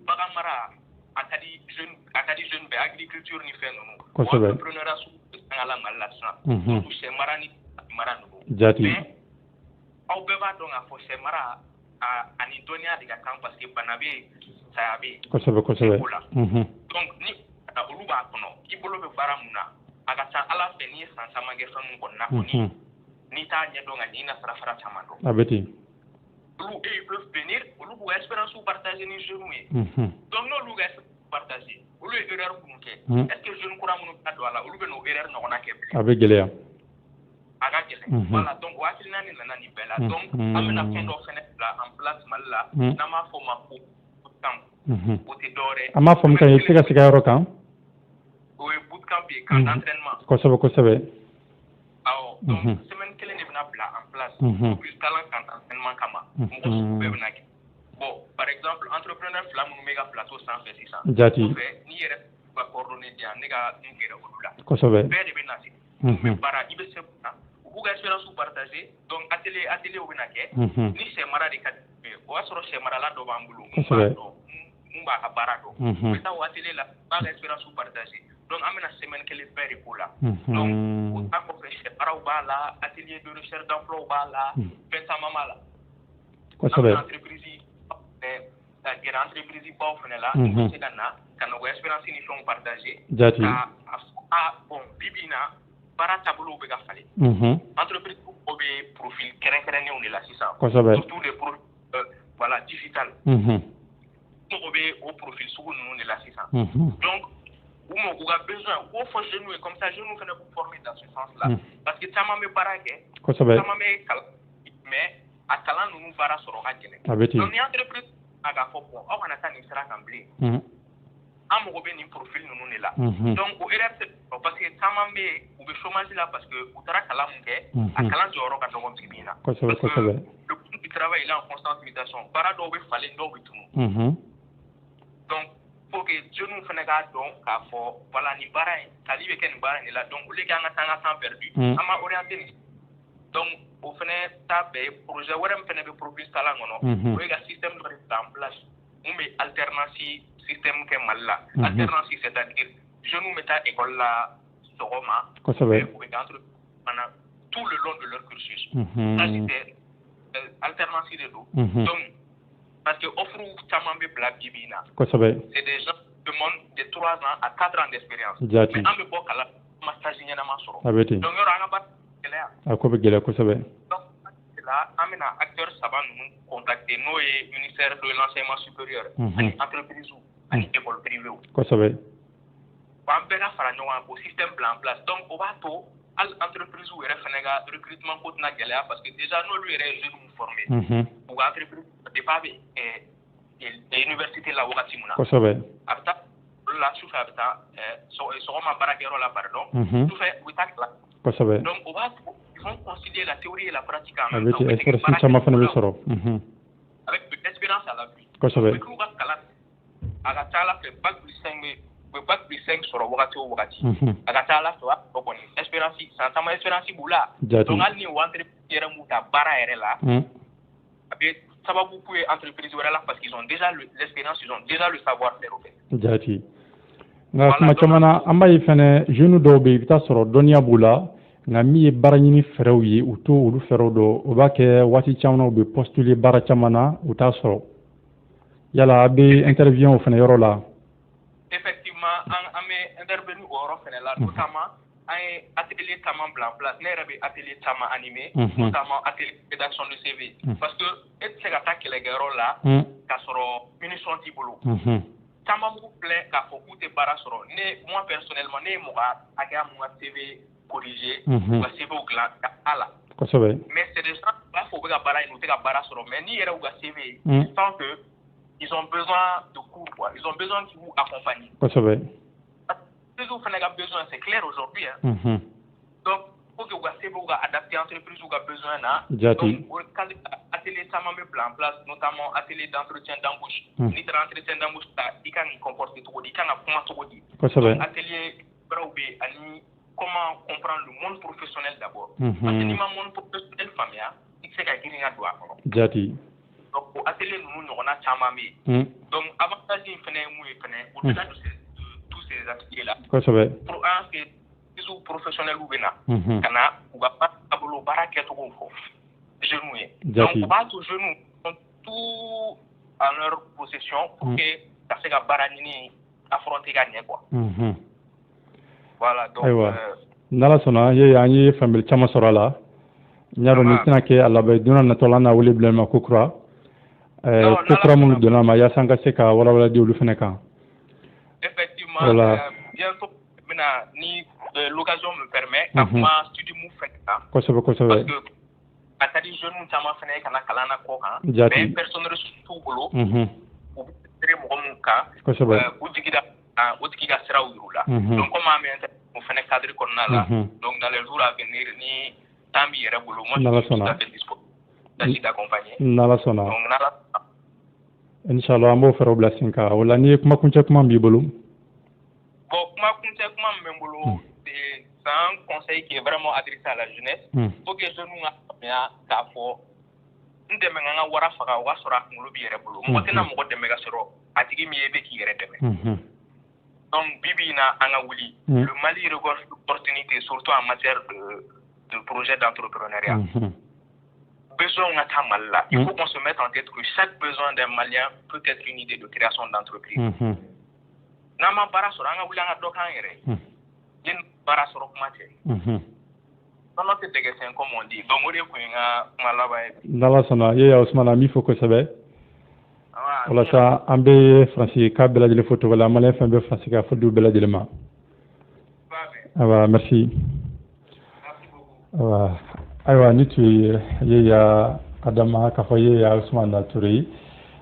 bagan mara a ka di jeune, a ka di jeune bɛɛ, agriculture ni fɛn ninnu. Entrepreneuriat sugu bɛ sanga la Mali la sisan. Surtout sɛ mara ni mara ninnu. Mais aw bɛɛ b'a dɔn k'a fɔ sɛ mara a ani dɔnniya de ka kan, parce que bana bɛ yen, saya bɛ yen. Kosɛbɛ kosɛbɛ. O la. Donc ni olu b'a kɔnɔ, i bolo bɛ baara mun na, a ka ca Ala fɛ, n'i ye san caman kɛ fɛn mun kɔni na kɔni, n'i t'a ɲɛdɔn ka ɲɛ, i na sara fara caman dɔn. A bɛ ten. Olu et ils peuvent venir, olu b'u ka expérience partager ni jeunes ye. Donc n'olu ka expérience partager, olu ye erreur minnu kɛ, est ce que jeune kura minnu bɛ don a la, olu bɛ n'o erreur ɲɔgɔnna kɛ bilen? A bɛ gɛlɛya. A ka gɛlɛn. Voilà, donc o hakilina de nana nin bɛɛ la. Donc an bɛna fɛn dɔ fɛnɛ bila en place Mali la, n'an b'a fɔ o ma ko bootcamp. O tɛ dɔwɛrɛ ye. An b'a faamu ka ɲɛ, i bɛ se ka segin a yɔrɔ kan? O ye bootcamp ye, camp d'entraînement. Kosɛbɛ kosɛbɛ. Awɔ, donc semaine kelen de bɛna bila en place. Plus talent camp d'entraînement kama. Mɔgɔ sugu bɛɛ bɛna kɛ. Bon, par exemple, entrepreneur fila minnu bɛ ka plateau sanfɛ sisan. Kɔfɛ, n'i yɛrɛ ka coordonnées di yan, ne ka n gɛrɛ olu la. Bɛɛ de bɛ na sisan. U bɛ baara, i bɛ se mun na? U b'u ka expérience partager. Donc atelier bɛna kɛ. Ni sɛ mara de ka di, o y'a sɔrɔ sɛ marala dɔ b'an bolo. Mun b'a dɔn, mun b'a ka baara dɔn. U bɛ taa o atelier la, u b'a ka expérience partager. Donc an bɛna semaine kelen bɛɛ de k'o la. Donc o ta kɔfɛ, sɛ maraw b'a la, atelier de recherche d'emploi b'a la, fɛn caman b'a la. An bɛna entreprise gɛrɛ entreprise baw fɛnɛ la, u bɛ se ka na ka na u ka expérience ni fɛnw partager. Ka a fɔ a bon, bi bi in na, baara taabolow bɛ ka falen. Entreprise mɔgɔw bɛ profil kɛrɛnkɛrɛnnenw de la sisan. Surtout les profils voilà, digital. Mɔgɔ bɛ o profil sugu ninnu de la sisan. Donc u mako, u ka besoin, u k'o fɔ jeunes ye, comme ça jeunes fɛnɛ b'u former dans ce sens là. Parce que caman bɛ baara kɛ. Caman bɛ kalan, mais a kalan ninnu baara sɔrɔ ka gɛlɛn. A bɛ ten. Donc ni entreprise a k'a fɔ bon, aw kana taa nin sira kan bilen. An mago bɛ nin profil ninnu de la. Donc o erreur tɛ, parce que caman bɛ yen, u bɛ chômage la parce que u taara kalan mun kɛ, a kalan jɔyɔrɔ ka dɔgɔ bi bi in na. Parce que le coût du travail, il est en constante mutation. Baara dɔw bɛ falen, dɔw bɛ tunun. Donc faut que jeunes fana k'a dɔn k'a fɔ voilà, nin baara in tali bɛ kɛ nin baara in de la. Donc au lieu que an ka taa an ka temps perdu, an b'a orienter nin. Donc o fana ta bɛɛ ye projet wɛrɛ min fana bɛ profil talent kɔnɔ, o ye ka système dɔ de bila en place mun bɛ alternance système kɛ Mali la. Alternance, c'est-à-dire jeunes bɛ taa école la sɔgɔma, u bɛ taa entreprise tout le long de leur cursus. Ça, c'était alternance de don. Donc parce que offre caman bɛ bila bi bi in na. C'est des gens qui demandent de 3 ans à 4 ans d'expérience. Mais an bɛ bɔ kalan ma stage ɲɛnama sɔrɔ. A bɛ ten. Donc yɔrɔ an ka baara gɛlɛya. A ko bɛ gɛlɛya kosɛbɛ. Donc là, an bɛna acteur saba ninnu contacter, n'o ye ministère de l'enseignement supérieur ani entreprise ani école privée. An bɛɛ ka fara ɲɔgɔn kan k'o système bila en place. Donc o b'a to hali entreprise yɛrɛ fɛnɛ ka recrutement ko tɛna gɛlɛya, parce que déjà n'olu yɛrɛ ye jeunes former, u ka entreprise depuis a bɛ université la wagati min na, a bɛ taa la sufɛ, a bɛ taa sɔgɔma baarakɛyɔrɔ la, pardon, sufɛ u bɛ taa kalan. Donc o b'a to ils vont concilier la théorie et la pratique en même temps. A bɛ expérience caman fana bɛ sɔrɔ. Avec de l'expérience à l'appui. U bɛ k'u ka kalan, a ka ca ala fɛ bac plus 5 bɛ, u bɛ bac plus 5 sɔrɔ wagati o wagati. A ka ca ala fɛ o b'a sɔrɔ kɔni expérience san caman expérience b'u la. Donc hali ni o entreprise yɛrɛ m'u ta baara yɛrɛ la, a bɛ sababu k'u ye entreprise wɛrɛ la, parce qu'ils ont déjà l'expérience, ils ont déjà le savoir-faire au fait. Jati. Nka kuma caman na, an b'a ye fɛnɛ, jeunes dɔw bɛ yen, i bɛ taa sɔrɔ dɔnniya b'u la, nka min ye baara ɲini fɛɛrɛw ye, u t'o olu fɛɛrɛw dɔn. O b'a kɛ waati caman na, u bɛ postuler baara caman na, u t'a sɔrɔ. Yala a bɛ interview o fɛnɛ yɔrɔ la? Effectivement, an bɛ intervenir o yɔrɔ fɛnɛ la. Notamment an ye atelier caman bila en place. Ne yɛrɛ bɛ atelier caman animer, notamment atelier rédaction de CV, parce que e tɛ se ka taa kɛlɛkɛyɔrɔ la k'a sɔrɔ munition t'i bolo. Caman b'u filɛ k'a fɔ k'u tɛ baara sɔrɔ. Ne, moi personnellement, ne ye mɔgɔ hakɛya mun ka CV corriger, u ka CV dilan ka a la. Mais c'est des gens, u b'a fɔ u bɛ ka baara ɲini, u tɛ ka baara sɔrɔ, mais n'i yɛrɛ y'u ka CV ye, tu sens que ils ont besoin de cours, quoi. Ils ont besoin qu'ils vous accompagnent. Entreprise fana ka besoin, c'est clair aujourd'hui, hein. Donc faut que u ka CV ka adapter entreprise ka besoin na. Donc o cadre atelier caman bɛ bila en place, notamment atelier d'entretien d'embauche. N'i taara entretien d'embauche la, i kan k'i comporter cogo di, i kan ka kuma cogo di. Atelier wɛrɛw bɛ yen, ani comment comprendre le monde professionnel d'abord. Parce que n'i ma monde professionnel faamuya, i tɛ se ka girin ka don a kɔnɔ. Donc o atelier ninnu ɲɔgɔnna caman bɛ yen. Donc avantage in fɛnɛ ye mun ye fɛnɛ, au-delà de tous ces ateliers là, pour un que réseau professionnel bɛ na ka na u ka baara taabolo, baara kɛcogo fɔ jeunes ye. Donc o b'a to jeunes ont tout en leur possession pour que ka se ka baara ɲini affronter ka ɲɛ, quoi. Voilà, donc Ayiwa, n'Ala sɔnna, ye an ye faamuyali caman sɔrɔ a la. N y'a dɔn nin tɛna kɛ a laban ye. Don n'a nataw la, an na wele bila ma ko kura, ko kura minnu donna a ma, yaasa an ka se ka walawala di olu fana kan. Effectivement, voilà. Bientôt bɛna, ni l'occasion me permet, ka kuma studio mun fɛnɛ kan. Kosɛbɛ. Parce que a ka di jeunes caman fɛnɛ ye ka na kalan na kɔ kan, mais personne ressource t'u bolo, u bɛ feere mɔgɔ mun kan, u jigi da o tigi ka siraw yir'u la. Donc comme an bɛ o fɛnɛ cadre kɔnɔna la, donc dans les jours à venir, ni temps b'i yɛrɛ bolo, moi je suis tout à fait dispo d'accompagner. N'Ala sɔnna. Donc n'Ala Inshallah, an b'o fɛɛrɛw bila sen kan. O la, n'i ye kuma kuncɛ kuma b'i bolo. Bon, kuma kuncɛ kuma min bɛ n bolo, c'est un conseil qui est vraiment adressé à la jeunesse. Faut que jeunes ka faamuya k'a fɔ n dɛmɛ ka n ka wara faga, o ka sɔrɔ a kunkolo b'i yɛrɛ bolo. Mɔgɔ tɛna mɔgɔ dɛmɛ ka sɔrɔ a tigi min ye, e bɛ k'i yɛrɛ dɛmɛ. Donc bi bi in na, an ka wuli. Le Mali regorge d'opportunités, surtout en matière de projet d'entrepreneuriat. Besoin ka taa Mali la, il faut qu'on se mette en tête que chaque besoin d'un Malien peut être une idée de création d'entreprise. N'an ma baara sɔrɔ, an ka wuli an ka dɔ k'an yɛrɛ ye. Ni baara sɔrɔ kuma tɛ, nɔnɔ tɛ dɛgɛ sɛn, comme on dit. Donc o de tun ye n ka kuma laban ye. N'Ala sɔnna, ye Usumana, an b'i fo kosɛbɛ. Walasa an bɛ Faransi ka bɛɛ lajɛlen fo tɔgɔ la, malien fɛn bɛ Faransi ka fo di bɛɛ lajɛlen ma. Ayiwa, merci. Ayiwa, ayiwa, ni tun ye Yeya Adama k'a fɔ Yeya Usumana Ture ye.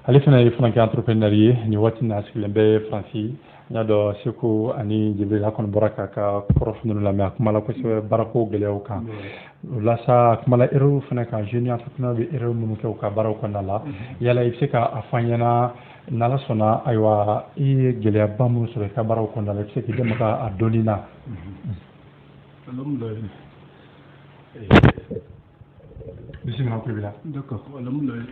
Ale fana ye funankɛ entrepreneur ye. Nin waati in na, a sigilen bɛ Faransi. N y'a dɔn Seko ani Jibril kɔni bɔra k'a ka kɔrɔfɔ ninnu lamɛn. A kumala kosɛbɛ baarako gɛlɛyaw kan. O la sa, a kumala erreur fana kan, jeune entrepreneur bɛ erreur minnu kɛ u ka baaraw kɔnɔna la. Yala i bɛ se ka a fɔ an ɲɛna, n'Ala sɔnna, ayiwa, i ye gɛlɛyaba minnu sɔrɔ i ka baaraw kɔnɔna la, i bɛ se k'i dɛmɛ ka a dɔnni na? Alhamdulillah. Bisimila, tulo b'i la. D'accord, alhamdulillah.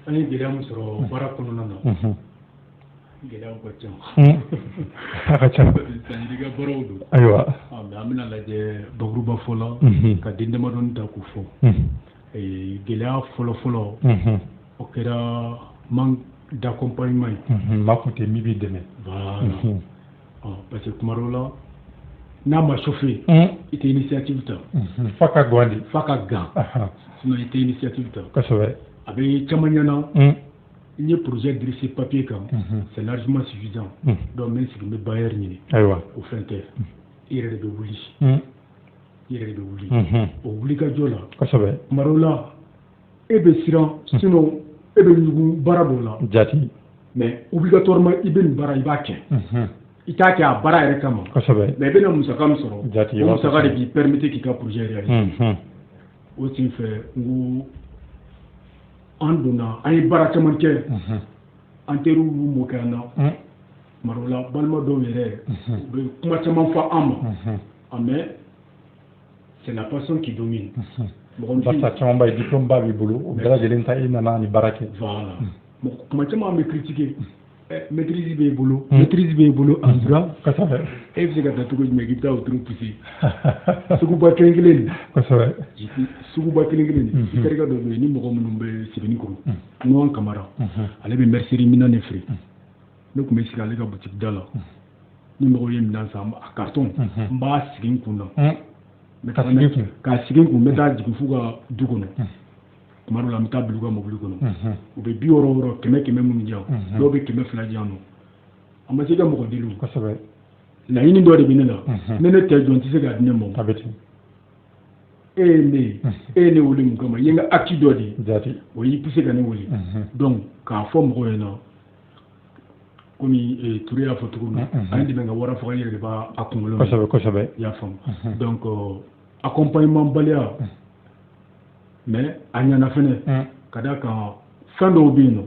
An ye gɛlɛya min sɔrɔ baara kɔnɔna na, gɛlɛyaw ka ca. A ka ca. Sanji ka baaraw don. Mais an bɛna lajɛ bakuruba fɔ la, ka den damadɔni ta k'o fɔ. Gɛlɛya fɔlɔ fɔlɔ, o kɛra manque d'accompagnement ye. Maa kun tɛ min b'i dɛmɛ. Voilà, parce que kuma dɔw la, N'a ma chauffer, i tɛ initiative ta. F'a ka gan de. F'a ka gan, sinon i tɛ initiative ta. Kosɛbɛ. A bɛ caman ɲɛna, n ye projet dressé papier kan, c'est largement suffisant, donc n bɛ n sigi, n bɛ bailleur ɲini. Ayiwa. O fɛn tɛ, i yɛrɛ de bɛ wuli, i yɛrɛ de bɛ wuli. O wulikajɔ la, tuma dɔw la e bɛ siran, sinon e bɛ ɲugun baara dɔw la. Jati. Mais obligatoirement i bɛ nin baara, i b'a kɛ. I t'a kɛ a baara yɛrɛ kama. Mais i bɛna musaka min sɔrɔ, Jati, o musaka de b'i permettre k'i ka projet réaliser. O sen fɛ, n ko an donna, an ye baara caman kɛ, an teriw y'u mɔ kɛ an na. Tuma dɔw la, balima dɔw yɛrɛ, u bɛ kuma caman fɔ an ma, mais c'est la passion qui domine. Barisa caman ba ye, diplôme ba b'i bolo, o bɛɛ lajɛlen ta, i nana ni baara kɛ. Voilà. Mɔgɔ kuma caman an bɛ critiquer. Maîtrise b'e bolo, maîtrise b'e bolo en droit. E bɛ se ka taa cogo jumɛn k'i bɛ taa o turu pousser suguba kelen kelen nin? Suguba kelen kelen nin. I terikɛ dɔ bɛ yen ni mɔgɔ minnu bɛ Sebenikɔrɔ, Nuwan Kamara, ale bɛ mercerie minɛn de feere. Ne tun bɛ sigi ale ka boutique da la, ni mɔgɔw ye minɛn san, a carton, n b'a sigi n kun na. K'a sigi n kun, n bɛ taa jigin f'u ka du kɔnɔ. Tuma dɔw la, n bɛ taa bila u ka mobili kɔnɔ. U bɛ 60 60, 100 100 minnu di yan, dɔw bɛ 200 di yan nɔ. A ma se ka mɔgɔ deli o. Laɲini dɔ de bɛ ne la. Ni ne tɛ jɔ, n tɛ se k'a di ne ma. A bɛ ten. E ye ne ye, e ye ne wele mun kama? I ye n ka acte dɔ de ye. Jati. O y'i poussé ka ne wele. Donc k'a fɔ mɔgɔw ɲɛna, komi Ture y'a fɔ cogo min na, an ye dɛmɛ ka wara faga, i yɛrɛ de b'a kunkolo. Kosɛbɛ kosɛbɛ. I y'a faamu. Donc accompagnement baliya, mais a ɲɛna fɛnɛ, ka d'a kan fɛn dɔw bɛ yen nɔ,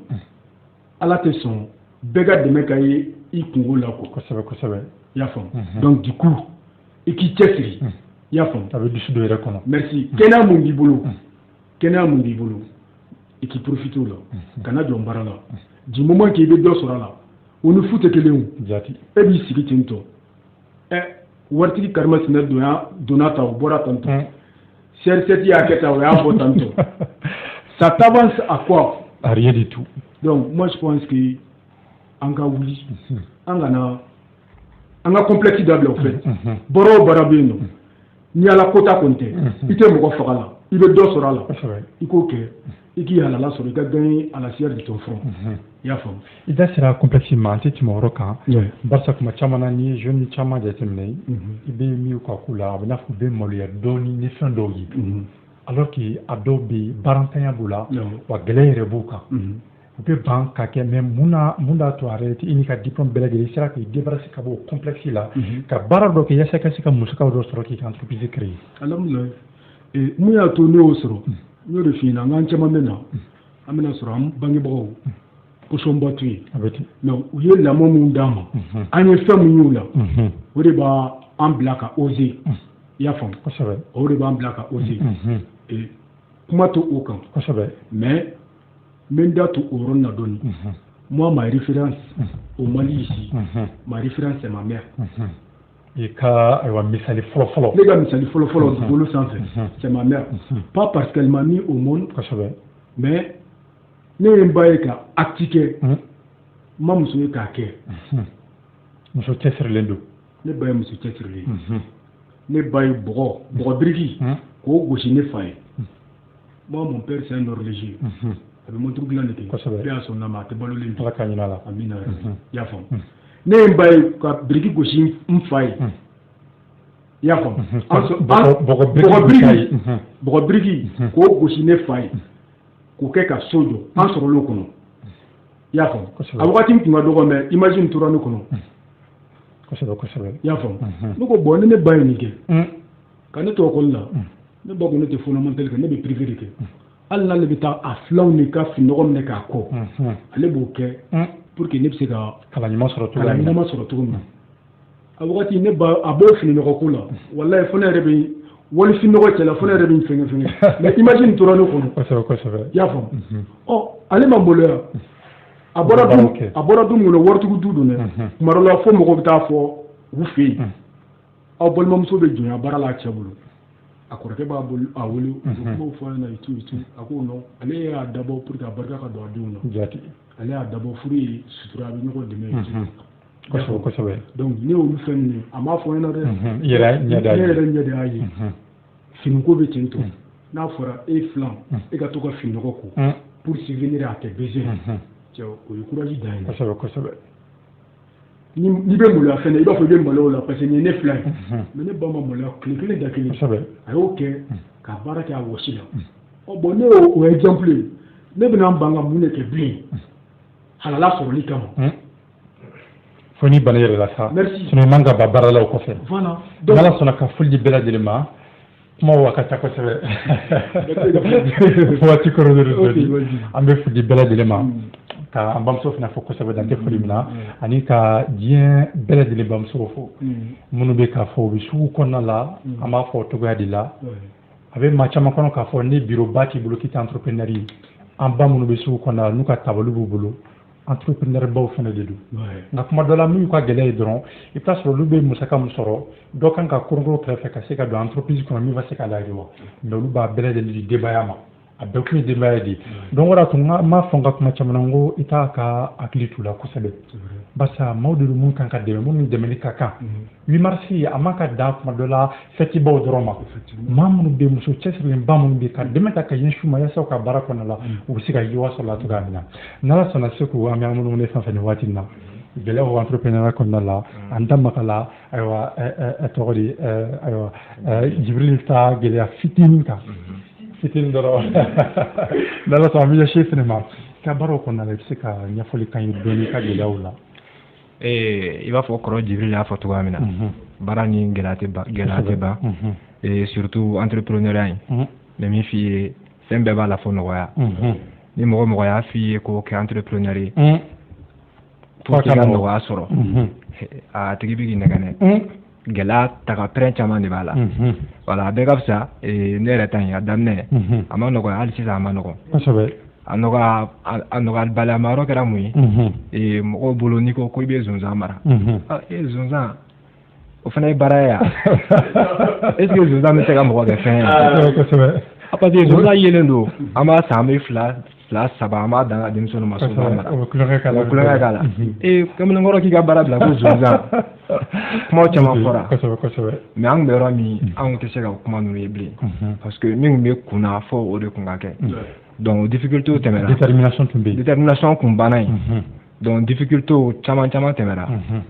Ala tɛ sɔn bɛɛ ka dɛmɛ ka ye i kungo la quoi. Kosɛbɛ kosɛbɛ. I y'a faamu. Donc du coup i k'i cɛsiri. I y'a faamu. A bɛ dusu don yɛrɛ kɔnɔ. Merci. Kɛnɛya mun b'i bolo, kɛnɛya mun b'i bolo, i k'i profiter o la, kana jɔn baara la. Du moment k'i bɛ dɔ sɔrɔ a la, o ni fu tɛ kelen o. Jati. E b'i sigi ten tɔ, ɛ waritigi karimasina donna tan, o bɔra tan tɔ. CR7 y'a kɛ tan, o y'a bɔ tan tɔ. Ça t'avance à quoi? À rien du tout. Donc moi je pense que an ka wuli, an kana an ka complexe dabila o fait. Baara o baara bɛ yen nɔ, ni Ala kota kɔni tɛ, i tɛ mɔgɔ faga la, i bɛ dɔ sɔrɔ a la, i k'o kɛ, i k'i halala sɔrɔ, i ka gagner à la sueur de ton front. I y'a faamu. I da sera complexe ma, an tɛ tɛmɛ o yɔrɔ kan. Barisa kuma caman na, n'i ye jeune caman jateminɛ, i bɛ min ka k'u la, a bɛ n'a fɔ u bɛ maloya dɔɔni ni fɛn dɔw ye. Alors que a dɔw bɛ yen, baarantanya b'u la, wa gɛlɛya yɛrɛ b'u kan. U bɛ ban ka kɛ, mais mun na, mun b'a to en réalité i n'i ka diplôme bɛɛ lajɛlen, i sera k'i débarrasser ka bɔ o complexe la, ka baara dɔ kɛ yaasa i ka se ka musakaw dɔ sɔrɔ k'i ka entreprise créer? Alhamdulilayi, mun y'a to ne y'o sɔrɔ, n y'o de f'i ɲɛna, n k'an caman bɛ na, an bɛna sɔrɔ an bangebagaw caution ba t'u ye. A bɛ ten. Mais u ye lamɔ mun d'an ma, an ye fɛn mun y'u la, o de b'an bila ka oser. I y'a faamu. O de b'an bila ka oser. Kuma to o kan. Mais n bɛ n da to o yɔrɔnin na dɔɔni. Moi, ma référence au Mali ici, ma référence, c'est ma mère. I ka, ayiwa, misali fɔlɔ fɔlɔ. Ne ka misali fɔlɔ fɔlɔ dugukolo sanfɛ, c'est ma mère. Pas parce qu'elle m'a mis au monde, mais ne ye n ba ye ka acte kɛ, n ma muso ye k'a kɛ. Muso cɛsirilen don. Ne ba ye muso cɛsirilen ye. Ne ba ye bɔgɔ biriki k'o gosi ne fa ye. Moi, mon père, c'est un horloger. A bɛ montre dilan de kɛ. Ne y'a sɔn n'a ma, a tɛ balolen bi. Ala ka ɲin'a la. Amina. I y'a faamu. Ne ye n ba ye ka biriki gosi n fa ye. I y'a faamu. Bɔgɔ biriki. Bɔgɔ biriki k'o gosi ne fa ye, k'o kɛ ka so jɔ, an sɔrɔla o kɔnɔ. I y'a faamu. A wagati tun ka dɔgɔ, mais image in tora ne kɔnɔ. Kosɛbɛ kosɛbɛ. I y'a faamu. Ne ko bon, ni ne ba ye nin kɛ, ka ne to ekɔli la, ne ba ko ne tɛ fondamental kɛ, ne bɛ privé de kɛ. Hali n'ale bɛ taa a filanw ni ka finɔgɔ minɛ k'a kɔ, ale b'o kɛ pour que ne bɛ se ka kalan ɲuman sɔrɔ cogo kalan min na. Ɲuman sɔrɔ cogo min na. A wagati ne ba a b'o finɔgɔ ko la, walayi, fo ne yɛrɛ bɛ wali finɔgɔ cɛ la, fo ne yɛrɛ bɛ n fɛngɛ fɛngɛ, mais image in tora ne kɔnɔ. Kosɛbɛ kosɛbɛ. I y'a faamu. Ɔ ale ma maloya, a bɔra Baaraw du kɛ. A bɔra du min kɔnɔ, waritigi du don dɛ. Tuma dɔ la, fo mɔgɔw bɛ taa fɔ u fɛ yen, aw balimamuso bɛ jɔnya baara la a cɛ bolo, a kɔrɔkɛ b'a bolo, a wele, u bɛ kumaw fɔ a ɲɛna et tout et tout. A ko non, ale y'a dabɔ pour que a barika ka don a denw na. Jati. Ale y'a dabɔ furu ye sutura, a bɛ ɲɔgɔn dɛmɛ et tout. Kosɛbɛ kosɛbɛ. Donc ne y'olu fɛn ninnu, a m'a fɔ n ɲɛna dɛ. I yɛrɛ ɲɛ da ye. Ne yɛrɛ ɲɛ de y'a ye. Finiko bɛ ten tɔ. N'a fɔra e filan, e ka to ka fininɔgɔ ko pour subvenir à tes besoins. Cɛ, o ye courage dan ye. Kosɛbɛ kosɛbɛ. N'i bɛ maloya fɛnɛ, i b'a fɔ i bɛ maloya o la parce que nin ye ne filan ye. Mais ne ba ma maloya tile kelen da kelen. A y'o kɛ ka baara kɛ a wɔsi la. Ɔ bon, ne y'o o exemple ye. Ne bɛna n ban ka mun de kɛ bilen halala sɔrɔli kama? Fo n'i bana yɛrɛ la sa. Merci. Sinon i man ka ban baara la o kɔfɛ. Voilà. Donc n'Ala sɔnna, ka foli di bɛɛ lajɛlen ma. Kumaw a ka ca kosɛbɛ, waati kɔrɔ de don. An bɛ foli di bɛɛ lajɛlen ma, ka an bamuso fana fo kosɛbɛ, dan tɛ foli min na, ani ka diɲɛ bɛɛ lajɛlen bamuso fo, minnu bɛ k'a fɔ u bɛ sugu kɔnɔna la. An b'a fɔ o cogoya de la. A bɛ maa caman kɔnɔ k'a fɔ ni bureau ba t'i bolo k'i tɛ entrepreneur ye. An ba minnu bɛ sugu kɔnɔna la, n'u ka tabali b'u bolo, entrepreneur baw fana de don. Nka kuma dɔ la, min y'u ka gɛlɛya ye dɔrɔn, i bɛ taa sɔrɔ olu bɛ musaka min sɔrɔ, dɔ kan ka koronkoron kɛrɛfɛ ka se ka don entreprise kɔnɔ min bɛ se ka layiriwa. Mais olu b'a bɛɛ lajɛlen di denbaya ma. A bɛɛ kun ye denbaya de ye. Donc o de y'a to n m'a fɔ n ka kuma caman na, n ko i t'a ka hakili t'u la kosɛbɛ, barisa maaw de don mun kan ka dɛmɛ, minnu dɛmɛli ka kan. 8 mars, a man ka dan kuma dɔ la fête baw dɔrɔn ma. Maa minnu bɛ yen, muso cɛsirilenba minnu bɛ yen, ka dɛmɛ ta ka ɲɛsin u ma yaasa u ka baara kɔnɔna la u bɛ se ka yiriwa sɔrɔ la cogoya min na. N'Ala sɔnna, Seku, an bɛ an munumunu fɛn fɛn nin waati in na, gɛlɛyaw entrepreneuriat kɔnɔna la, an da maga la. Ayiwa, tɔgɔ di? Ayiwa, Jibril ta gɛlɛya fitinin kan, fitinin dɔrɔn. N'Ala sɔnna, an bɛ ɲɛsin fɛnɛ ma i ka baaraw kɔnɔna la. I bɛ se ka ɲɛfɔli k'an ye dɔɔni i ka gɛlɛyaw la? I b'a fɔ kɔrɔ Jibril y'a fɔ cogoya min na, baara ni gɛlɛya tɛ ban, gɛlɛya tɛ ban, et surtout entrepreneuriat in. N bɛ min f'i ye, fɛn bɛɛ b'a la fo nɔgɔya. Ni mɔgɔ mɔgɔ y'a f'i ye k'o kɛ entrepreneur ye pour que ka nɔgɔya sɔrɔ, a tigi bɛ k'i nɛgɛ dɛ. Gɛlɛya taga pɛrɛn caman de b'a la. Wala a bɛɛ ka fisa. Ne yɛrɛ ta in, a daminɛ a ma nɔgɔya, hali sisan a ma nɔgɔn. A nɔgɔya, a nɔgɔyalibaliya ma yɔrɔ kɛra mun ye? Mɔgɔw bolo, n'i ko i bɛ zonzan mara, e zonzan o fana ye baara ye yan. Est ce que zonzan bɛ se ka mɔgɔ kɛ fɛn ye? Parce que zonzan yelen don, an b'a san, an bɛ fila fila saba, an b'a dan ka denmisɛnninw ma zonzan mara, u bɛ kulonkɛ k'a la. U bɛ kulonkɛ k'a la. Ee, kamalenkɔrɔ k'i ka baara bila ko zonzan, kumaw caman fɔra. Kosɛbɛ kosɛbɛ. Mais an tun bɛ yɔrɔ min, an tun tɛ se ka kuma ninnu ye bilen, parce que min tun bɛ kun na, fo o de tun ka kɛ. Donc difficulté tɛmɛna. Détermination tun bɛ yen. Détermination kun banna yen. Donc difficulté caman caman tɛmɛna.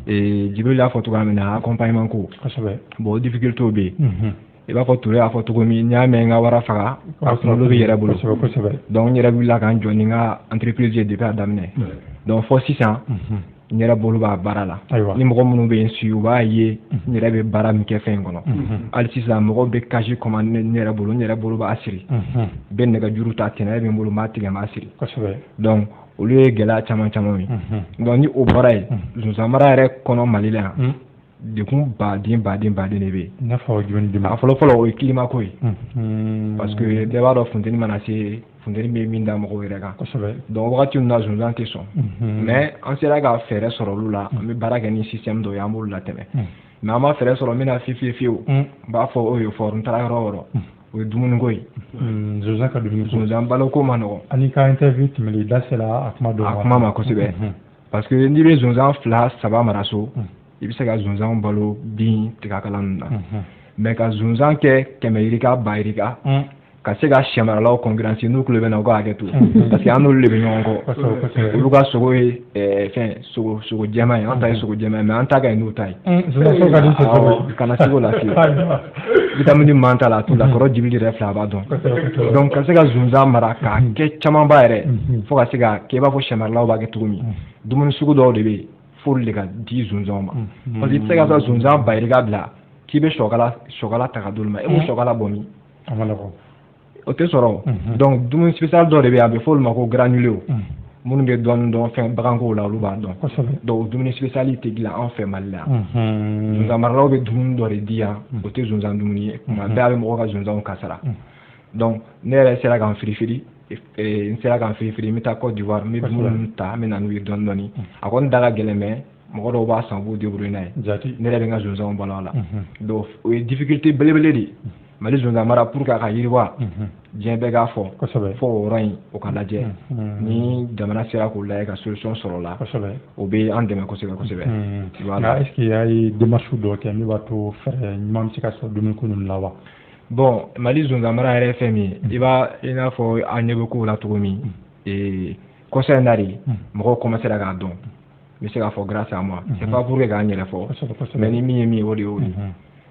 Jibril y'a fɔ cogoya min na, accompagnement ko. Bon, difficulté bɛ yen. I b'a fɔ Ture y'a fɔ cogo min, n'i y'a mɛn n ka wara faga, a kunkolo bɛ yɛrɛ bolo. Donc n yɛrɛ wulila ka n jɔ ni n ka entreprise ye depuis a daminɛ. Donc fɔ sisan, n yɛrɛ bolo b'a baara la. Ni mɔgɔ minnu bɛ n suit, u b'a ye n yɛrɛ bɛ baara min kɛ fɛn in kɔnɔ. Hali sisan, mɔgɔw bɛ casier commande ne yɛrɛ bolo, n yɛrɛ bolo b'a siri. N bɛ nɛgɛjuru ta, tɛnɛ bɛ n bolo, n b'a tigɛ, n b'a siri. Donc olu ye gɛlɛya caman caman ye. Donc ni o bɔra yen, zonzan mara yɛrɛ kɔnɔ Mali la yan, dekun baden baden baden de bɛ yen. I n'a fɔ jumɛn jumɛn? A fɔlɔ fɔlɔ, o ye climat ko ye. Parce que bɛɛ b'a dɔn, funteni mana se, funteni bɛ min da mɔgɔw yɛrɛ kan. Donc wagati min na zonzan tɛ sɔn. Mais an sera ka fɛɛrɛ sɔrɔ olu la, an bɛ baara kɛ ni système dɔ ye, an b'olu latɛmɛ. Mais an ma fɛɛrɛ sɔrɔ min na fiyewu fiyewu, n b'a fɔ o ye fɔ n taara yɔrɔ o yɔrɔ, o ye dumuniko ye. Zonzan ka dumuni ko. Zonzan baloko ma nɔgɔn. Ani ka interview tɛmɛnen, i da sera a kuma dɔw ma. A kuma ma kosɛbɛ. Parce que n'i bɛ zonzan fila saba mara so, i bɛ se ka zonzan balo bin tigakala ninnu na. Mais ka zonzan kɛ 100 yirika, ba yirika, ka se ka sɛmaralaw concurrence, n'u tulo bɛ na, u ka hakɛ to, parce que an n'olu de bɛ ɲɔgɔn kɔ. Olu ka sogo ye fɛn sogo sogo jɛman ye, an ta ye sogo jɛman ye, mais an ta ka ɲi n'u ta ye. Kana se k'o la fiyewu. Vitamine man t'a la, a t'u la. Kɔrɔ Jibril yɛrɛ filɛ, a b'a dɔn. Donc ka se ka zonzan mara k'a kɛ camanba yɛrɛ, fo ka se ka kɛ i b'a fɔ sɛmaralaw b'a kɛ cogo min, dumuni sugu dɔw de bɛ yen f'olu de ka di zonzanw ma. Parce que i tɛ se ka taa zonzan ba yirika bila k'i bɛ sɔkala ta ka d'olu ma, e b'o sɔkala bɔ min? O tɛ sɔrɔ. Donc dumuni spécial dɔ de bɛ yen, a bɛ fɔ olu ma ko granulé. Minnu bɛ dɔɔnin dɔn fɛn bagankow la, olu b'a dɔn. Donc dumuni spécial tɛ dilan anw fɛ Mali la yan. Zonzan maralaw bɛ dumuni dɔ de di yan, o tɛ zonzan dumuni ye. Kuma bɛɛ a bɛ mɔgɔw ka zonzanw kasara. Donc ne yɛrɛ sera ka n firifiri, n sera ka n firifiri, n bɛ taa Côte d'Ivoire, n bɛ dumuni ta, n bɛ na n'u ye dɔɔnin dɔɔnin. A kɔni da ka gɛlɛn, mais mɔgɔ dɔw b'a san, u b'u débrouiller n'a ye. Ne yɛrɛ bɛ n ka zonzanw balo a la. Donc o ye difficulté belebele de ye. Mali zonzan mara pour que a ka yiriwa, diɲɛ bɛɛ k'a fɔ, fo o yɔrɔ in o ka lajɛ. Ni jamana sera k'o lajɛ ka solution sɔrɔ o la, o bɛ an dɛmɛ kosɛbɛ kosɛbɛ. Voilà. Est-ce que a ye démarche dɔ kɛ min b'a to fɛɛrɛ ɲuman bɛ se ka sɔrɔ dumuniko ninnu la wa? Bon, Mali zonzan mara yɛrɛ ye fɛn min ye, i b'a i n'a fɔ an ɲɛ bɛ kow la cogo min, kɔsa in na de mɔgɔw commencé k'a dɔn. N bɛ se k'a fɔ grâce à moi, c'est pas pour que k'an yɛrɛ fɔ, mais ni min ye min ye, o de y'o ye.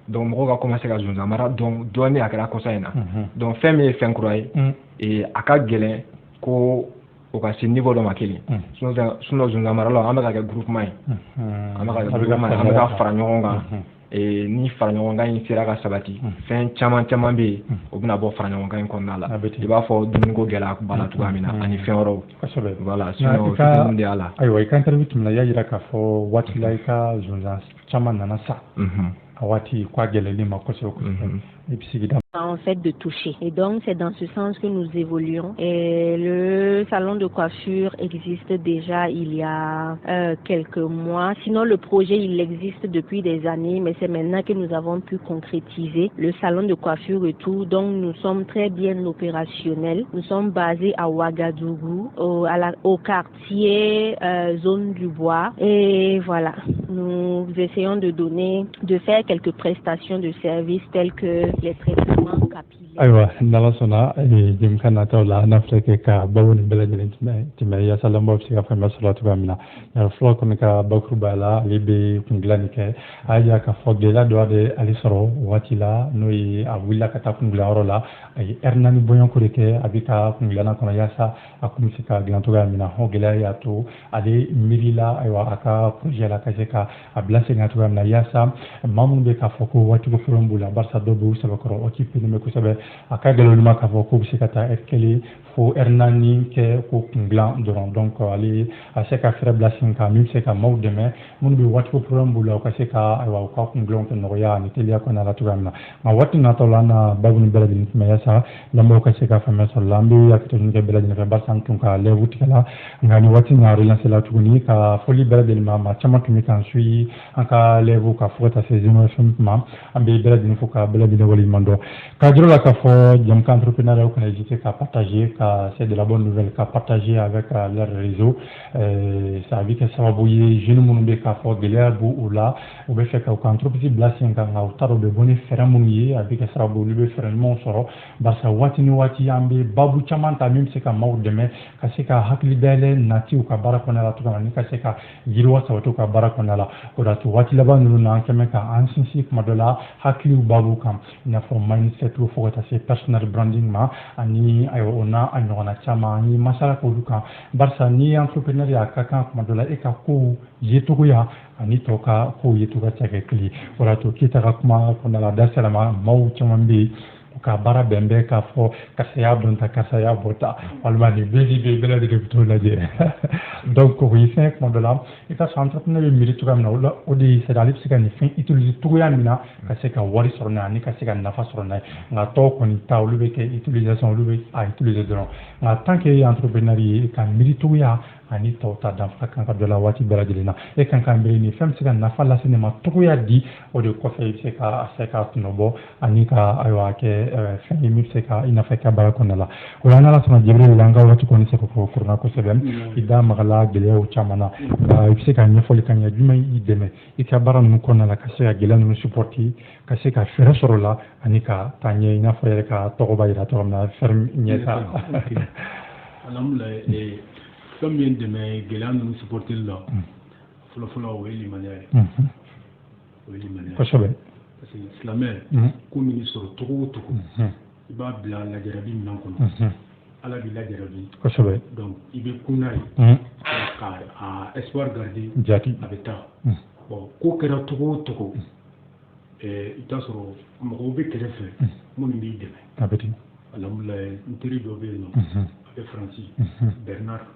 Donc mɔgɔw ka commencé ka zonzan mara dɔn dɔɔnin, a kɛra kɔsa in na. Donc fɛn min ye fɛn kura ye, a ka gɛlɛn ko o ka se niveau dɔ ma kelen. Sinon zonzan maralaw, an bɛ ka kɛ groupement ye, an bɛ ka kɛ groupement ye, an bɛ ka fara ɲɔgɔn kan. Ni fara ɲɔgɔn kan in sera ka sabati, fɛn caman caman bɛ yen, o bɛna bɔ fara ɲɔgɔn kan in kɔnɔna la, i b'a fɔ dumuniko gɛlɛya b'a la cogoya min na, ani fɛn wɛrɛw. Voilà, sinon fitinin de y'a la. Ayiwa, i ka interview tɛmɛna, i y'a jira k'a fɔ waati la i ka zonzan caman nana sa. A waati ko a gɛlɛyalen ma kosɛbɛ kosɛbɛ. I bɛ sigida En fait de toucher. Et donc, c'est dans ce sens que nous évoluons. Et le salon de coiffure existe déjà il y a quelques mois. Sinon, le projet, il existe depuis des années, mais c'est maintenant que nous avons pu concrétiser le salon de coiffure et tout. Donc, nous sommes très bien opérationnels. Nous sommes basés à Ouagadougou, au quartier Zone du Bois. Et voilà, nous essayons de faire quelques prestations de services telles que les traitements capillaires. Ayiwa, n'Ala sɔnna, jɛmukan nataw la, an na filɛ kɛ ka babu nin bɛɛ lajɛlen tɛmɛ yaasa lamɛnbaaw bɛ se ka faamuya sɔrɔ cogoya min na. Yàrá fɔlɔ kɔni ka bakuruba la, ale bɛ kun dilanni kɛ. A y'a jira k'a fɔ gɛlɛya dɔ de ale sɔrɔ waati la, n'o ye a wulila ka taa kun dilanyɔrɔ la, a ye ɛri 4 bɔɲɔgɔnko de kɛ a bɛ ka kun dilanna kɔnɔ yaasa a kun bɛ se ka dilan cogoya min na. O gɛlɛya y'a to ale miirila, ayiwa, a ka projet la ka se ka a bila sen kan cogoya min na, yaasa maa minnu bɛ k'a fɔ ko waatiko problème b'u la, barisa dɔw bɛ u sɛbɛkɔrɔ occupé bɛ kosɛbɛ, a ka gɛlɛn olu ma k'a fɔ k'u bɛ se ka taa ɛri 1 fo ɛri 4 kɛ ko kun dilan dɔrɔn. Donc ale a se ka fɛɛrɛ bila sen kan min bɛ se ka maaw dɛmɛ minnu bɛ waatiko problème b'u la, u ka se ka, ayiwa, u ka kun dilanw kɛ nɔgɔya ani teliya kɔnɔna la cogoya min na. Nka waati nataw la, an na babu nin bɛɛ lajɛlen tɛmɛ yaasa lamɛnbaaw ka se ka faamuya sɔrɔ la. An bɛ hakɛto ɲini kɛ bɛɛ lajɛlen fɛ, barisa an tun ka live tigɛ la, nka nin waati in na relancer la tuguni ka foli bɛɛ lajɛlen ma. Maa caman tun bɛ k'an suit an ka live ka fo ka taa se Zeno FM ma. An bɛ bɛɛ lajɛlen fo ka bɛɛ lajɛlen waleɲuman dɔn, k'a jira la k'a fɔ jɛmukan entrepreneuriat kana hésiter ka partager, ka c'est de la bonne nouvelle, ka partager avec leur réseau. Ça bɛ kɛ sababu ye, jeunes minnu bɛ k'a fɔ gɛlɛya b'u la, u bɛ fɛ ka u ka entreprise bila sen kan, nka u t'a dɔn u bɛ bɔ ni fɛɛrɛ minnu ye, a bɛ kɛ sababu olu bɛ fɛɛrɛ ɲumanw sɔrɔ, barisa waati ni waati an bɛ babu caman ta min bɛ se ka maaw dɛmɛ ka se ka hakili dayɛlɛ nati u ka baara kɔnɔna la cogoya min na, ni ka se ka yiriwa sabati u ka baara kɔnɔna la. O de y'a to waati laban ninnu na, an kɛn bɛ ka an sinsin kuma dɔ la hakiliw babu kan, i n'a fɔ mindset, fo ka taa se personal branding ma, ani ayiwa, o n'a a ɲɔgɔnna caman, an ye masala k'olu kan, barisa n'i ye entrepreneur ye, a ka kan kuma dɔ la e ka kow yecogoya ani tɔw ka kow yecogoya tɛ kɛ kelen ye. O de y'a to Keyita ka kuma kɔnɔna la, a da sera ma, maaw caman bɛ yen, u ka baara bɛn bɛ k'a fɔ karisa y'a dɔn ta, karisa y'a bɔ ta, walima nin bɛɛ bɛ bɛɛ lajɛlen bɛ t'o lajɛ. Donc o ye fɛn kuma dɔ la, i ka sɔrɔ entrepreneur bɛ miiri cogoya min na, o de ye, c'est à dire ale bɛ se ka nin fɛn utiliser cogoya min na ka se ka wari sɔrɔ n'a ye ani ka se ka nafa sɔrɔ n'a ye. Nka tɔw kɔni ta, olu bɛ kɛ utilisation, olu bɛ a utiliser dɔrɔn. Nka tant que e ye entrepreneur ye, ka miiri cogoya ani tɔw ta danfara kan ka dɔ la waati bɛɛ lajɛlen na, e kan ka miiri nin fɛn bɛ se ka nafa lase ne ma cogoya di. O de kɔfɛ, i bɛ se ka tɔnɔ bɔ ani ka, ayiwa, kɛ fɛn ye min bɛ se ka i nafa i ka baara kɔnɔna la. O la, n'Ala sɔnna, Jibril, an ka waati kɔni sɛbɛ kurunna kosɛbɛ. I da magala gɛlɛyaw caman na, nka i bɛ se ka ɲɛfɔli ka ɲɛ jumɛn y'i dɛmɛ i ka baara ninnu kɔnɔna la ka se ka gɛlɛya ninnu supporter, ka se ka fɛɛrɛ sɔrɔ o la ani ka taa ɲɛ, i n'a fɔ yɛrɛ ka tɔgɔ b'a jira cogo min na, ferme ɲɛta? Alhamdulilayi, fɛn min ye n dɛmɛ gɛlɛya ninnu supporter la, fɔlɔfɔlɔ, o ye limaniya ye, o ye limaniya ye Parce que silamɛ, ko min sɔrɔ cogo o cogo, i b'a bila lajarabi minɛn kɔnɔ, Ala b'i lajarabi. Donc i bɛ kun n'a ye ka a espoir garder. A bɛ taa. Bon, ko kɛra cogo o cogo, i t'a sɔrɔ mɔgɔw bɛ kɛrɛfɛ minnu b'i dɛmɛ. A bɛ ten. Alhamdulilayi, n teri dɔ bɛ yen nɔ, a bɛ Faransi, Bernard.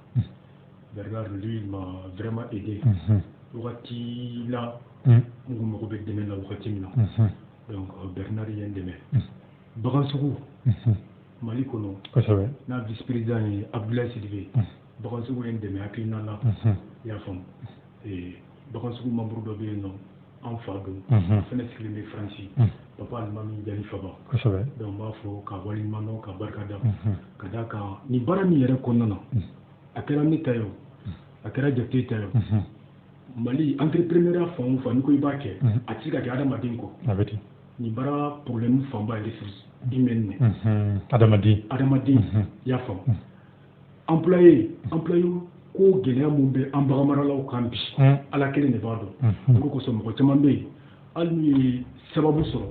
Bernard, lui, il m'a vraiment aidé wagati la n kun mago bɛ dɛmɛ la wagati min na. Donc Bernard ye n dɛmɛ. Bagansugu Mali kɔnɔ, n'a vice président ye Abdoulaye Sidibe, bagansugu ye n dɛmɛ hakilina la, i y'a faamu. Bagansugu membre dɔ bɛ yen nɔ, an fa don, a fana sigilen bɛ Faransi. Papa Alimami Jali Faba. Kosɛbɛ. Donc n b'a fɔ ka waleɲuman dɔn, ka barika da, ka d'a kan nin baara min yɛrɛ kɔnɔna na, a kɛra ne ta ye o, a kɛra Jakite ta ye o, Mali entrepreneuriat fan o fan, n'i ko i b'a kɛ, a tɛ se ka kɛ adamaden kɔ. A bɛ ten. Nin baara problème fanba ye ressource humaine. Adamaden. Adamaden, i y'a faamu. Employé ko gɛlɛya mun bɛ an baganmaralaw kan bi, Ala kelen de b'a dɔn. O de kosɔn mɔgɔ caman bɛ yen, hali n'u ye sababu sɔrɔ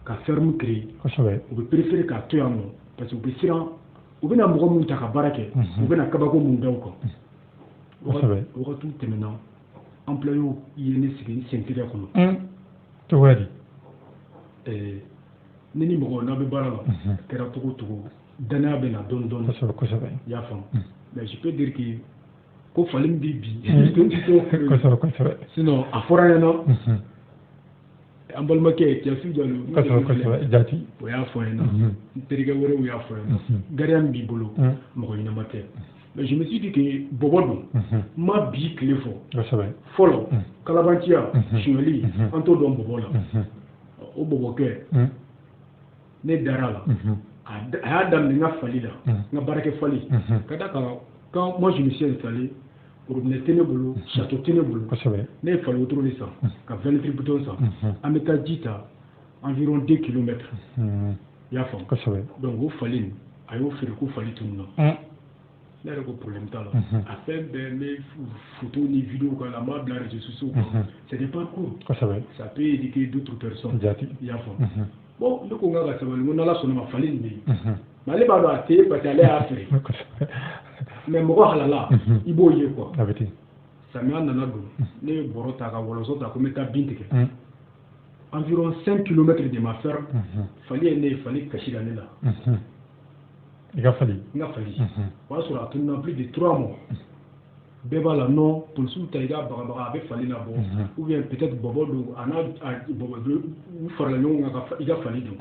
ka ferme créer, u bɛ préférer k'a to yan nɔ, parce que u bɛ siran u bɛna mɔgɔ mun ta ka baara kɛ, u bɛna kabako mun da u kan. Wagatiw tɛmɛna, employé ye ne sigi n sen tɛgɛ kɔnɔ. Cogoya di? Ne ni mɔgɔ n'a bɛ baara la, a kɛra cogo o cogo, danaya bɛ na dɔɔni dɔɔni. Kosɛbɛ kosɛbɛ. I y'a faamu. Mais je peux dire que ko fali min bɛ bi. Kosɛbɛ kosɛbɛ. Sinon a fɔra an ɲɛna, an balimakɛ Cɛsu Jalo. Kosɛbɛ kosɛbɛ, jati. O y'a fɔ an ɲɛna, n terikɛ wɛrɛw y'a fɔ an ɲɛna, gariya min b'i bolo, mɔgɔ ɲɛnama tɛ. Mais je me suis dit que bɔbɔ don, n ma bi tile fɔ. Fɔlɔ, kalabanciya, sonyali, an t'o dɔn bɔbɔ la. O bɔbɔkɛ, ne dara la. A y'a daminɛ n ka fali la, n ka baarakɛ fali. Ka d'a kan, quand moi je me suis installé, robinet tɛ ne bolo, château tɛ ne bolo. Ne ye fali wotoro de san, ka 20 litres bidon san. An bɛ taa ji ta environ 2 kilomètres. I y'a faamu. Donc o fali nin, a y'o feere ko fali tununna. Ne yɛrɛ ko problème t'a la. A fɛn bɛɛ, n bɛ photo ni vidéo k'a la, n b'a bila réseaux sociaux kan. C'est des parcours. Ça peut éduquer d'autres personnes. I y'a faamu. Bon, ne ko n k'a ka sabali, n ko n'Ala sɔnna ma, fali nin bɛ yen. Mais ale b'a dɔn a tɛ yen parce que ale y'a feere. Mais mɔgɔ halala, i b'o ye quoi. A bɛ ten. Samiya nana don, ne ye bɔrɔ ta ka wɔlɔsɔ ta ko n bɛ taa bin tigɛ. Environ 5 kilomètres de ma ferme, fali ye ne ye, fali kasira ne la. I ka fali? N ka fali. O y'a sɔrɔ a tununna plus de 3 mois. Bɛɛ b'a la non, polisiw ta i ka bagabaga a bɛ fali labɔ, ou bien peut-être bɔbɔ don, a n'a bɔbɔ u farala ɲɔgɔn kan ka i ka fali dun.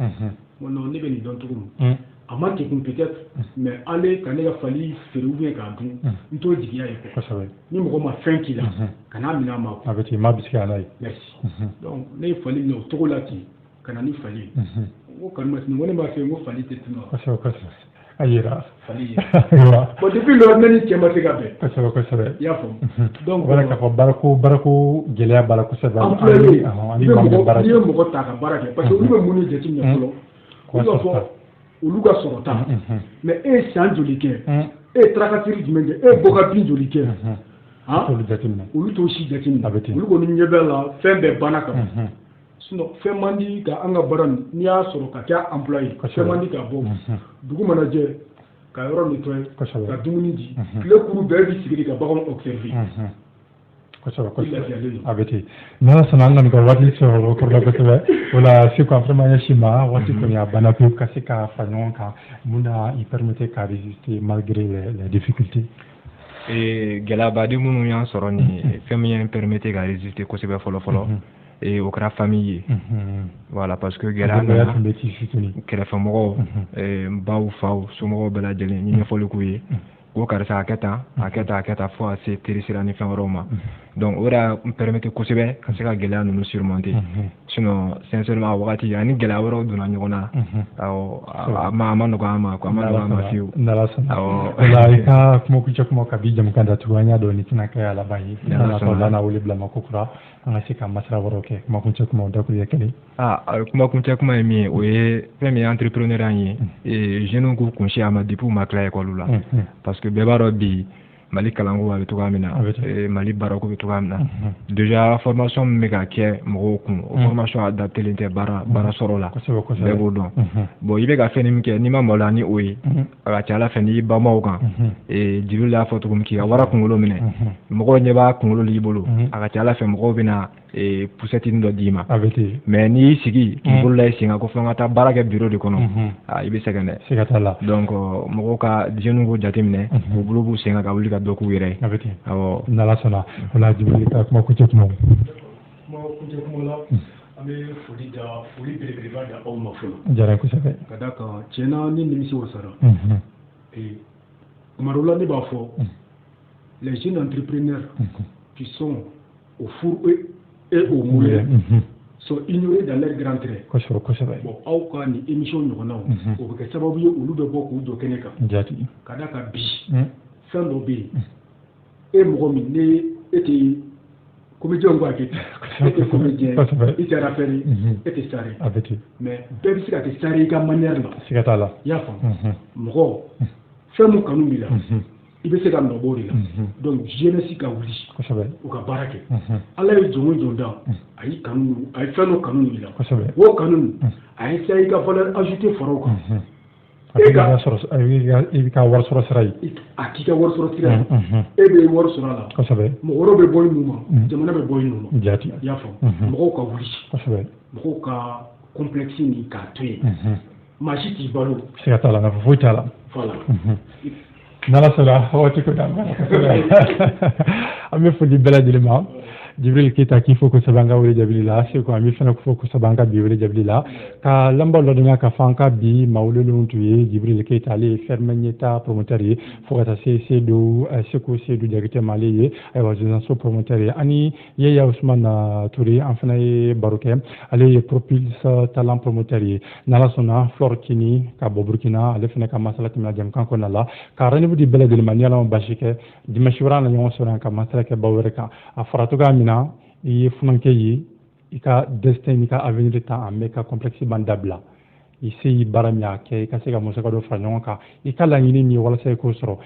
Bon non, ne bɛ nin dɔn cogo min. A ma degun peut-être, mais ale ka ne ka fali feere ou bien k'a dun, n t'o jigiya ye quoi. Ni mɔgɔ ma fɛn k'i la, kan'a minɛ a ma quoi. A bɛ ten, i m'a bisigi a la ye. Merci. Donc ne ye fali minɛ o cogo la ten, ka na ni fali ye. N ko karimasina, n ko ne b'a fɛ, n ko fali tɛ tunun wa. Kosɛbɛ kosɛbɛ. A yera. Fali yera. Bon, depuis lors, ne ni cɛ ma se ka bɛn. Kosɛbɛ kosɛbɛ. I y'a faamu. Donc o b'a k'a fɔ baarako gɛlɛya b'a la kosɛbɛ. Employé, n'i ye mɔgɔ ta ka baara kɛ, parce que olu bɛ mun de jateminɛ fɔlɔ? Olu b'a fɔ olu ka sɔrɔta. Mais e ye san joli kɛ? E ye tracasserie jumɛn kɛ? E ye bɔ ka bin joli kɛ? Olu t'o si jateminɛ. Olu kɔni ɲɛ bɛ la fɛn bɛɛ banna ka ban. Sinon fɛn man di ka an ka baara nin, n'i y'a sɔrɔ ka kɛ employé, fɛn man di ka bɔ. Dugu mana jɛ, ka yɔrɔ nettoyer, ka dumuni di, tile kuru bɛɛ b'i sigi de ka baganw observer. Kosɛbɛ kosɛbɛ. A bɛ ten. N'Ala sɔnna, an kɔni ka waati sɔrɔ o kɔrɔ la kosɛbɛ. O la Seku, an fana ɲɛsin ma waati kɔni a banna pewu ka se ka fara ɲɔgɔn kan, mun na i permettre ka résister malgré les difficultés. Gɛlɛyabaden minnu y'an sɔrɔ nin ye, fɛn min ye n permettre ka résister kosɛbɛ fɔlɔ fɔlɔ, o kɛra famille ye. Voilà, parce que gɛlɛya nana, kɛrɛfɛmɔgɔw, n baw, faw, somɔgɔw bɛɛ lajɛlen, n ye ɲɛfɔli k'u ye. Ko karisa a kɛ tan, a kɛ tan, a kɛ tan, fo ka se teri sira ni fɛn wɛrɛw ma. Donc o de y'a n permettre kosɛbɛ ka se ka gɛlɛya ninnu surmonter. Sinon sincèrement, a wagati ani gɛlɛya wɛrɛw donna ɲɔgɔn na, awɔ, a ma nɔgɔya an ma quoi, a ma nɔgɔya an ma fiyewu. N'Ala sɔnna. O la i ka kumakuncɛ kuma ka bi jamukan datugu, an y'a dɔn nin tɛna kɛ a laban ye. N'a nataw la, an na wele bila ma ko kura, an ka se ka masala wɛrɛw kɛ. Kumakuncɛ kuma o dakuruɲɛ kelen. Kumakuncɛ kuma ye min ye, o ye fɛn min ye entrepreneuriat ye, jeunes k'u kunsi a ma depuis u ma tila école la. Parce que bɛɛ b'a dɔn bi Mali kalanko a bɛ cogoya min na, Mali baarako bɛ cogoya min na. Déjà formation min bɛ ka kɛ mɔgɔw kun, o formation adapté tɛ baara sɔrɔ la. Bɛɛ b'o dɔn. Bon, i bɛ ka fɛn min kɛ, n'i ma maloya ni o ye, a ka ca Ala fɛ n'i banba o kan, Jibril y'a fɔ cogo min, k'i ka wara kunkolo minɛ, mɔgɔw ɲɛ b'a kunkolo la i bolo, a ka ca Ala fɛ mɔgɔw bɛna poussette dɔ d'i ma. Mais n'i y'i sigi k'i bolo la i sen kan ko fo n ka taa baara kɛ bureau de kɔnɔ, i bɛ sɛgɛn dɛ. Siga t'a la. Donc mɔgɔw ka jeunes k'o jateminɛ, k'u bolo b'u sen kan ka wuli ka dɔ k'u yɛrɛ ye. A bɛ ten. Awɔ. N'Ala sɔnna. O la Jibril ka kuma kuncɛ kuma. Kuma kuncɛ kuma la, an bɛ foli belebeleba da aw ma fɔlɔ. A diyara n ye kosɛbɛ. Ka d'a kan tiɲɛna ne nimisi wasara. Tuma dɔw la ne b'a fɔ, les jeunes entrepreneurs qui sont au four et au moulin Sont ignorés dans leurs grands traits. Kosɛbɛ kosɛbɛ. Bon, aw ka nin émission ɲɔgɔnnaw, o bɛ kɛ sababu ye, olu bɛ bɔ k'u jɔ kɛnɛ kan. Ka d'a kan bi, fɛn dɔ bɛ yen, e mɔgɔ min ne e tɛ comédien ko a kɛ ten, e tɛ comédien, i tɛ rappeur ye, e tɛ star ye. A bɛ ten. Mais bɛɛ bɛ se ka kɛ star ye i ka manière la. Siga t'a la. I y'a faamu, mɔgɔ fɛn mun kanu b'i la, i bɛ se ka nɔ bɔ o de la. Donc jeunesse ka wuli u ka baara kɛ. Ala ye jɔn o jɔn dan, a y'i kanu, a ye fɛn dɔ kanu i la. O kanu, a ye se i ka valeur ajoutée fara o kan. A b'i ka sɔrɔ, i bɛ ka wari sɔrɔ sira ye. A k'i ka wari sɔrɔ sira ye, e bɛ wari sɔrɔ a la. Mɔgɔ wɛrɛw bɛ bɔ i nun ma, jamana bɛ bɔ i nun ma. I y'a faamu, mɔgɔw ka wuli. Mɔgɔw ka complexe nin k'a to yen, maa si t'i balo. Siga t'a la, nafa foyi t'a la. Voilà. N'Ala sɔnna, waati ko d'an ma kosɛbɛ. An bɛ foli bɛɛ lajɛlen ma. Jibril Keyita, k'i fo kosɛbɛ an ka wele jabili la. Seko, an bɛ fana fo kosɛbɛ an ka bi wele jabili la. Ka lamɛnbaaw ladɔnniya k'a fɔ an ka bi maa welelenw tun ye Jibril Keyita, ale ye ferme ɲɛta promoteur ye, fo ka taa se Seydou Seko Seydou Jakite ma, ale ye ayiwa Zonzanso promoteur ye, ani Yeya Usumana Ture, an fana ye baro kɛ, ale ye Propulse Talent promoteur ye. N'Ala sɔnna, Flore Kini ka bɔ Burkina, ale fana ka masala tɛmɛna jamukan kɔnɔna la. Ka rendez-vous di bɛɛ lajɛlen ma, ni Ala ma basi kɛ, dimanche wɛrɛ an na ɲɔgɔn sɔrɔ yan ka masala kɛ baw wɛrɛ kan. A fɔra cogoya min na, i ye funankɛ ye, i ka destin n'i ka avenir ta en main, ka complexe ban dabila. I se y'i baara min a kɛ, i ka se ka musaka dɔ fara ɲɔgɔn kan, i ka laɲini min ye walasa i k'o sɔrɔ.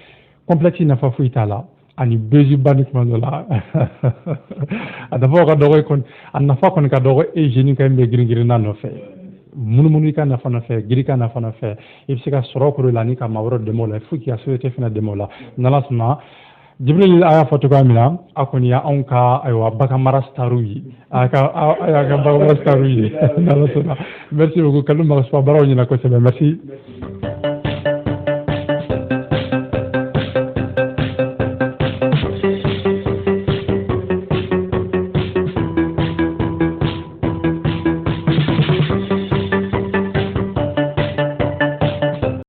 Complexe nafa foyi t'a la, ani besoin ni tuma dɔ la a nafa ka dɔgɔ kɔni, a nafa kɔni ka dɔgɔ. E jeune ka bɛ girin girin n'a nɔfɛ, munumunu i ka nafa nɔfɛ, giri ka nafa nɔfɛ, i bɛ se ka sɔrɔ k'o la ni ka maa wɛrɛ dɛmɛ o la, fo k'i ka société fana dɛmɛ o la. N'Ala sɔnna, Jibril a y'a fɔ cogoya min na, a kɔni y'anw ka ayiwa bagan mara starw ye, a ka a y'a ka bagan mara starw ye. N'Ala sɔnna, merci beaucoup. Kalo Magasuba, baaraw ɲɛna kosɛbɛ, merci.